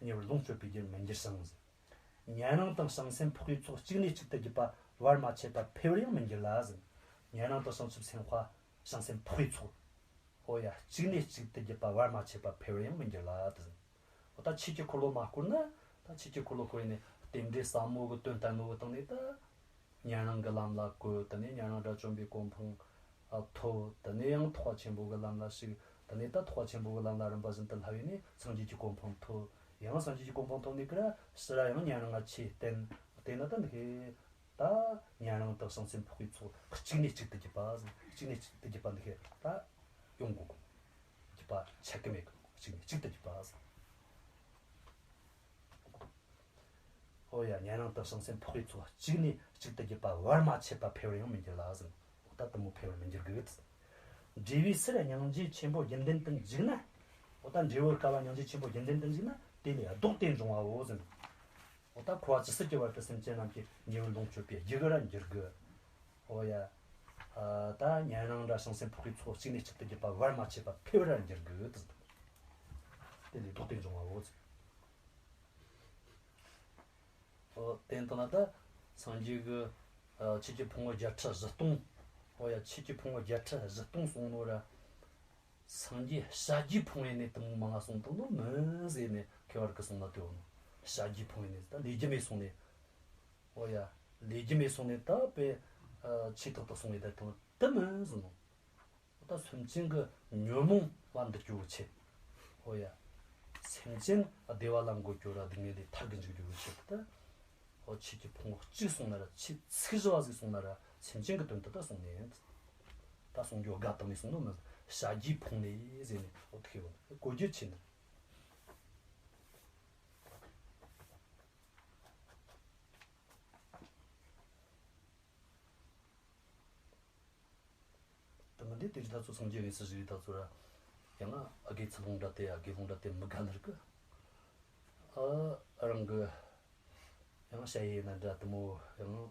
ཉེ་བར་ལོངས་སྤྱོད་པའི་རྒྱུར་མི་འགྱུར་ཞིང་ཟེར། ཉན་རང་དང་བྱང་སེམས་འཕགས་པའི་ཚོགས་གཅིག་ནས་གཅིག་ཏུ་བརྒྱུད་པ་བར་མ་ཆད་པར་འཕེལ་བར་ཡང་མི་འགྱུར་ལ་ཟེར། ཉན་རང་དང་བྱང་ཆུབ་སེམས་དཔའ་བྱང་སེམས་འཕགས་པའི་ཚོགས། འོ་ཡ། གཅིག་ནས་གཅིག་ཏུ་བརྒྱུད་པ་བར་མ་ཆད་པར་འཕེལ་བར་ཡང་མི་འགྱུར་ལ་དེ་ཟེར། འོ་ད་ཆོས་ཀྱི་འཁོར་ལོ་མ་བསྐོར་ན། ད་ཆོས་ཀྱི་འཁོར་ལོ་བསྐོར་ནས་རྟེན་འབྲེལ་ཟབ་མོ་གི་དོན་བསྟན་ནོ་གི་སྟེང་ནས་ད། ཉན་རང་གི་ལམ་ལ་བཀོད། དེ་ནས་ཉན་རང་དགྲ་བཅོམ་པའི་གོ་འཕང་ཐོབ། དེ་ནས་ཡང་ཐེག་པ་ཆེན་པོ་གི་ལམ་ལ་ཞུགས། དེ་ནས་ད་ཐེག་པ་ཆེན་པོ་གི་ལམ་ལ་རིམ་པ་བཞིན་དུ་བསླབས་ནས་སངས་རྒྱས་ཀྱི་གོ་འཕང་ཐོབ། ཡང་སངས་རྒྱས་ཀྱི་གོ་འཕང་ཐོབ་ནས་ཀྱི་ར་ཕྱིར་ར་ཡང་ཉན་རང་ང་ཆོས་བསྟན། དེ་ན་ད་འདི་ཤེས། ད་ཉན་རང་དང་བྱང་སེམས་འཕགས་པའི་ཚོགས་གཅིག་ནས་གཅིག་ཏུ་བརྒྱུད་པ་ཟེར། གཅིག་ནས་གཅིག་ཏུ་བརྒྱུད་པ་འདི་ཤེས་ད་ཡོང་དགོས། བརྒྱུད་པ་ཆད་གི་མེད་གི། གཅིག་ནས་གཅིག་ཏུ་བརྒྱུད་པ་ཟེར། ཨོ་ཡ། ཉན་རང་དང་བྱང་སེམས་འཕགས་པའི་ཚོགས་གཅིག་ནས་གཅིག་ཏུ་བརྒྱུད་པ་བར་མ་ཆད་པ་འཕེལ་བར་ཡང་མི་འགྱུར་ལ་ཟེར། འོ་ད་དེ་མོ་འཕེལ་བར་མི་འགྱུར་གི། འབྲས་བུའི་ཚུལ་སྙིང་རྗེ་ཆེན་པོ་རྒྱུན་ལྡན་དུ་འཇུག་ན། འོ་ད་འབྲས་བུ་དཀའ་བ་སྙིང་རྗེ་ཆེན་པོ་རྒྱུན་ལྡན་དུ་འཇུག་ན་དེ་ལས་ལྡོག་སྟེ་འབྱུང་བའོ་ཟེར། འོ་ད་འཁོར་བ་ཇི་སྲིད་ཀྱི་བར་དུ་སེམས་ཅན་རྣམས་ཀྱི་ཉེ་བར་ལོངས་སྤྱོད་པའི་རྒྱུ་གི་ར་འགྱུར་གི། འོ་ཡ། ཨ། ད་ཉན་རང་འདྲ་བྱང་སེམས་འཕགས་པའི་ཚོགས་གཅིག་ནས་གཅིག་ཏུ་བརྒྱུད་པ་བར་མ་ཆད་པ་འཕེལ་བར་འགྱུར་དགོས་ཟེར། དེ་ལས་ལྡོག་སྟེ་འབྱུང་བའོ་ཟེར། ཨོ། དེ་ལྟ་ན་ད་སངས་རྒྱས་ཀྱི། ཨ། ཆོས་ཀྱི་ཕུང་པོ་བརྒྱད་ཁྲི་བཞི་སྟོང་། ཨོ་ཡ། ཆོས་ཀྱི་ཕུང་པོ་བརྒྱད་ཁྲི་བཞི་སྟོང་གསུངས་ནོ་ར། སངས་རྒྱས་བྱ་རྒྱུའི་ཕུང་པོ་ནས་དེ་མོ་མང་ང་གསུངས་བཏང་ནོ་མིན་ཟེར་ནས་མཁས་པ་གིས་གསུངས་ན་དེ་འོ་ནོ། བྱ་རྒྱུའི་ཕུང་པོ་ནས་ད་ལས་རྒྱུ་མེད་སོང་ནས། ཨོ་ཡ། ལས་རྒྱུ་མེད་སོང་ནས་ད་དཔེ། ཨ། ཆོས་ཐོག་ཏུ་སོང་བའི་ད་དེ་མོ་དེ་མིན་ཟེར་ནོ། ད་སེམས་ཅན་གྱི་ཉོན་མོངས་པ་འདུལ་རྒྱུའི་ཆེད། ཨོ་ཡ། སེམས་ཅན་བདེ་བ་ལ་འགོད་རྒྱུ་ར་སྡུག་བསྔལ་ལས་ཐར་གི་འཇུག་རྒྱུའི་ཆེད་དུ་ད། ཨོ། ཆོས་ཀྱི་ཕུང་པོ་གཅིག་གསུངས་ན་ར། ཆོས་ཚིག་བཞི་བ་ཟིག་གསུངས་ན་ར། སེམས་ཅན་གྱི་དོན་དུ་ད་གསུངས་ནས། ད་གསུང་རྒྱུ་དགའ་བཏང་ནས་གསུངས་ནོ་མིན། བྱ་རྒྱུའི་ཕུང་པོ་ནས་ཟེར་ནས། ཨོ། དེ་ཤེས་བོ་གོ་རྒྱུ་ཆེ་ནི། དེ་མིན་དེ་དེ་རིགས་ད་ཚོ་སངས་རྒྱས་དངོས་སུ་བཞུགས་རིགས་ད་ཚོ་ར། ཡང་ན་དགེ་ཚུལ་སློང་འདྲ་དེ་ཡ། དགེ་སློང་འདྲ་དེ་མི་དགའ་ནི་རིགས་གི། ཨ། རང་གི་ཡང་ཞ་ཡི་ན་འདྲ་དེ་མོ་ཡང་།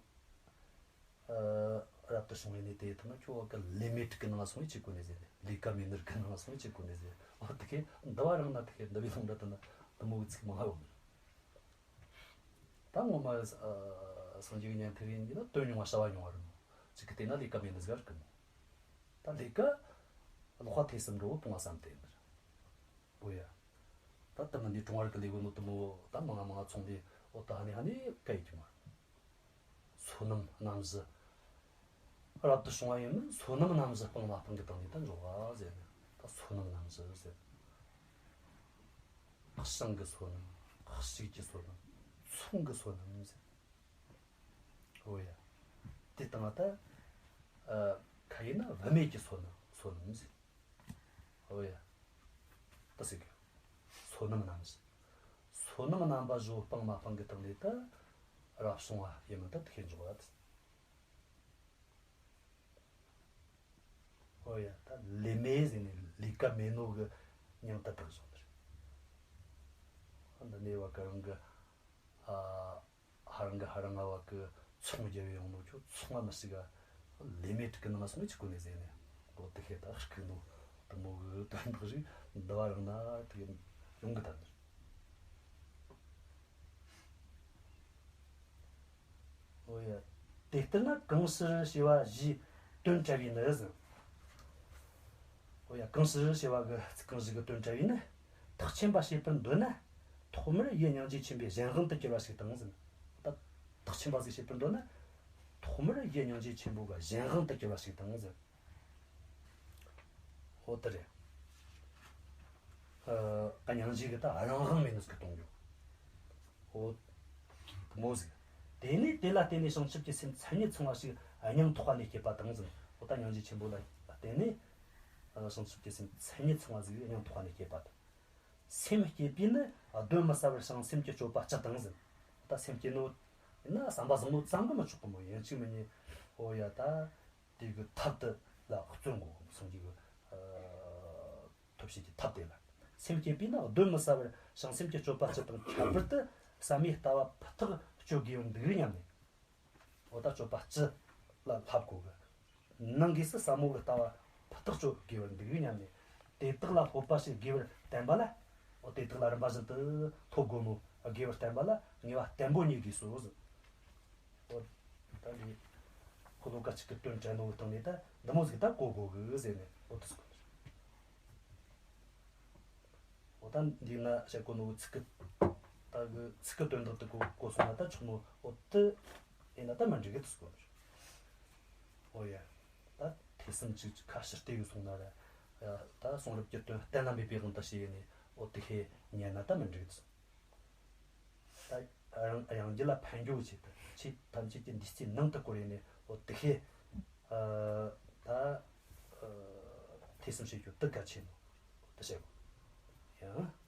ཨ། རབ་ཏུ་བྱུང་བའི་གནས་དེ་ཐ་ན་ཁྱོད་བ་གི་ལས་མེད་གི་ནང་སོང་བའི་ཆེད་གོ་ནས་ཟེར་ནས། ལས་ཀ་མེད་ནི་རིགས་གི་ནང་སོང་བའི་ཆེད་གོ་ནས་ཟེར། འོ། དེ་ཁེ་འདི་བ་རང་ན་དེ་ཁེ་འདི་བའི་སློང་འདྲ་དེ་ན་དེ་མོ་གི་ཚིག་མང་ང་ཡོད་མོད། ད་ངོ་མ། ཨ། སངས་རྒྱས་ཀྱི་ཉན་ཐོས་ཡིན་གྱི་ན་དོན་ཉུང་བ་བྱ་བ་ཉུང་བ་རེད་མོ། ཅིག་གི་དེ་ན་ལས་ཀ་མེད་ནི་ཟིག་རེད་གི་མོ། ད་ལས་ཀ་ལོག་པ་ཐེ་ཚོམ་འགྲོ་བོ་སྤོང་བ་བསམ་དེ་ནི་རེད། འོ་ཡ། ད་དེ་མིན་དེ་གྲོང་བར་གི་ལས་གོ་ནོ་དེ་མོ་ད་མང་ང་མང་ང་ཚོང་ལས། འོ། ད་ཧ་ནི་ཧ་ནི་ག་ཡི་གི་མ་རེད། བསོད་ནམས་རྣམ་བཞི། རབ་ཏུ་བྱུང་བ་ཡིན་མིན་བསོད་ནམས་རྣམ་བཞི་སྤངས་མ་སྤངས་ཀྱི་སྟེང་ནས་ད་འཇོག་པ་ཟེར་ནས། ད་བསོད་ནམས་རྣམ་བཞི་ཟེར། ཞིང་གི་བསོད་ནམས། ཕྱུགས་ཀྱི་བསོད་ནམས། ཚོང་གི་བསོད་ནམས་ཟེར། འོ་ཡ། དེ་སྟེང་ལ་ད། ཨ། ཁ་ཡིན་ན་བུད་མེད་ཀྱི་བསོད་ནམས། བསོད་ནམས་ཟེར། འོ་ཡ། ད་ཟེར་གི། བསོད་ནམས་རྣམ་བཞི། བསོད་ནམས་རྣམ་པ་བཞི་སྤངས་མ་སྤངས་ཀྱི་སྟེང་ནས་ད་རབ་བྱུང་བ་ཡིན་མིན་ད་དེ་ཁེ་འཇོག་པ་དེ། འོ་ཡ། ད་ལས་མེད་ཟེར་ནས་ལས་ཀ་མེད་ནོ་གི་མྱིང་ད་བཏགས་བཞག་ནི་རེད། འདི་ནས་བ་གི་རང་གི། ཨ། ཧ་རང་གི་ཧ་རང་ང་བ་གི་ཚོང་རྒྱབ་ཡོང་ནོ་ཁྱོད་ཚོང་བ་མི་ཞིག་ག་ལས་མེད་གི་ནང་སོང་ནས་ཅི་གོ་ནས་ཟེར་ནས། འོ། དེ་ཁེ་ད་རྐུ་ནོ་དེ་མོ་གི་དོན་དག་རིགས་འདི་བ་རང་ན་དེ་ཡོང་གི་ད་ནི། འོ་ཡ། དེ་ལྟར་ན་གང་ཕྱིར་ཞེས་པ་བཞིའི་དོན་བྲལ་བའི་ནི་ཟེར། འོ་ཡ། གང་ཕྱིར་ཞེས་པ་གི་ཚིག་རྐང་བཞི་གི་དོན་བྲལ་བའི་ནི། ཐེག་ཆེན་པ་བྱེད་པར་འདོད་ན། ཐོག་མར་ཡུལ་སྙིང་རྗེ་ཆེན་པོའི་གཞན་དབང་དུ་གྱུར་པ་ཞིག་དང་ཟེར། ད་ཐེག་ཆེན་པ་ཟིག་བྱེད་པར་འདོད་ན། ཐོག་མར་ཡུལ་སྙིང་རྗེ་ཆེན་པོ་གི་གཞན་དབང་དུ་གྱུར་པ་ཞིག་དང་ཟེར། འོ་དེ་རེད། ཨ། སྙིང་རྗེ་གི་ད་རང་དབང་མེད་ནི་ཟིག་གཏོང་རྒྱུ། འོ། མོ་ཟིག་དེ་ནས་དེ་ལ་བརྟེན་ནས་བྱང་ཆུབ་ཀྱི་སེམས་མཚན་ཉིད་ཚང་བ་ཞིག་སྙིང་ཐག་པ་ནས་སྐྱེས་པ་དང་ཟེར། འོ། ད་སྙིང་རྗེ་ཆེན་པོ་ལ་བརྟེན་ནས། ཨ། བྱང་ཆུབ་ཀྱི་སེམས་མཚན་ཉིད་ཚང་བ་ཟིག་སྙིང་ཐག་པ་ནས་སྐྱེས་པ་དང་། སེམས་བསྐྱེད་པས་ནི་གདོན་མི་ཟ་བར་བྱང་སེམས་ཀྱི་སྤྱོད་པ་སྤྱད་དང་ཟེར། ད་སེམས་བསྐྱེད་ནོ་ཡིན་ན་བསམ་པ་བཟང་ནོ་ཙམ་གིས་མི་ཆོག་གི་མོ། ཡིན་གཅིག་མིན་གཉིས། འོ་ཡ། ད་དེ་གི་ཐབས་དེ་ལ་བརྩོན་དགོས། སངས་རྒྱས་ཀྱི། ཨ། ཐབས་ཤེས་ཀྱི་ཐབས་དེ་ལ། སེམས་བསྐྱེད་པས་ནི་གདོན་མི་ཟ་བར་བྱང་སེམས་ཀྱི་སྤྱོད་པ་སྤྱད་དང་། ཁྱད་པར་དུ་བསམ་ཡས་ལྟ་བ་ཕུ་ཐག་གཅོད་དགོས་པར་འདུག་སྙམ་ནས། འོ། ད་སྤྱོད་པ་སྤྱི་ལ་བསླབ་དགོས་གི། ནང་སྒོས་སུ་ཟབ་མོ་གི་ལྟ་བ་ཕུ་ཐག་གཅོད་དགོས་པར་འདུག་སྙམ་ནས། དེ་དག་ལ་སྤོབས་པ་ཞིག་དགོས་པར་བསྟན་པ་ལ། འོ། དེ་དག་ལ་རིམ་པ་བཞིན་དུ་སློབ་དགོས་ནོ་དགོས་པར་བསྟན་པ་ལ་ངེས་པ་བརྟན་པོ་རྙེད་དགོས་སོ་ཟེར། འོ། ད་འདི་ཤོ་ལོ་ཀ་གཅིག་གི་དོན་བྲལ་ནོ་གི་སྟེང་ནས་ད་འདི་མོ་ཟིག་ད་གོ་དགོས་གི་ཟེར་ནས། འོ། དེ་ཟེར་གོ་ནི་རེད། འོ། ད་འདི་ན་བཤད་གོ་ནོ་གི་ཚིག་གི། ད་གི་ཚིག་གི་དོན་དག་དེ་གོ་གོ་སོང་ན་ད་ཆོག་ནོ། འོ། དེ་ཡིན་ན་ད་མི་འགྲིག་གི་དེ་ཟེར་གོ་ནི་རེད། འོ་ཡ། ད་ཐོས་བསམ་ཅིག་ཁ་ཕྱིར་བལྟས་ཡོད་སོང་ན་ར། ད་གསུང་རབ་ཀྱི་དོན་གཏན་ལ་འབེབས་པའི་དབང་དུ་བྱས་ནས། འོ། དེ་ཤེས་ཉན་ན་ད་མི་འགྲིག་ད། ད་རང་ཡང་རྒྱུད་ལ་ཕན་རྒྱུ་ཆེད་དུ། ཆོས་ཐམས་ཅད་ཀྱི་འདུས་རྩིའི་ནང་དུ་བཀོད་ཡས་ནས། འོ། དེ་ཤེས། ཨ། ད། ཨ། ཐོས་བསམ་བྱེད་རྒྱུ་དེ་གལ་ཆེ་ནོ། འོ། དེ་བཤད་དགོས། ཡང་།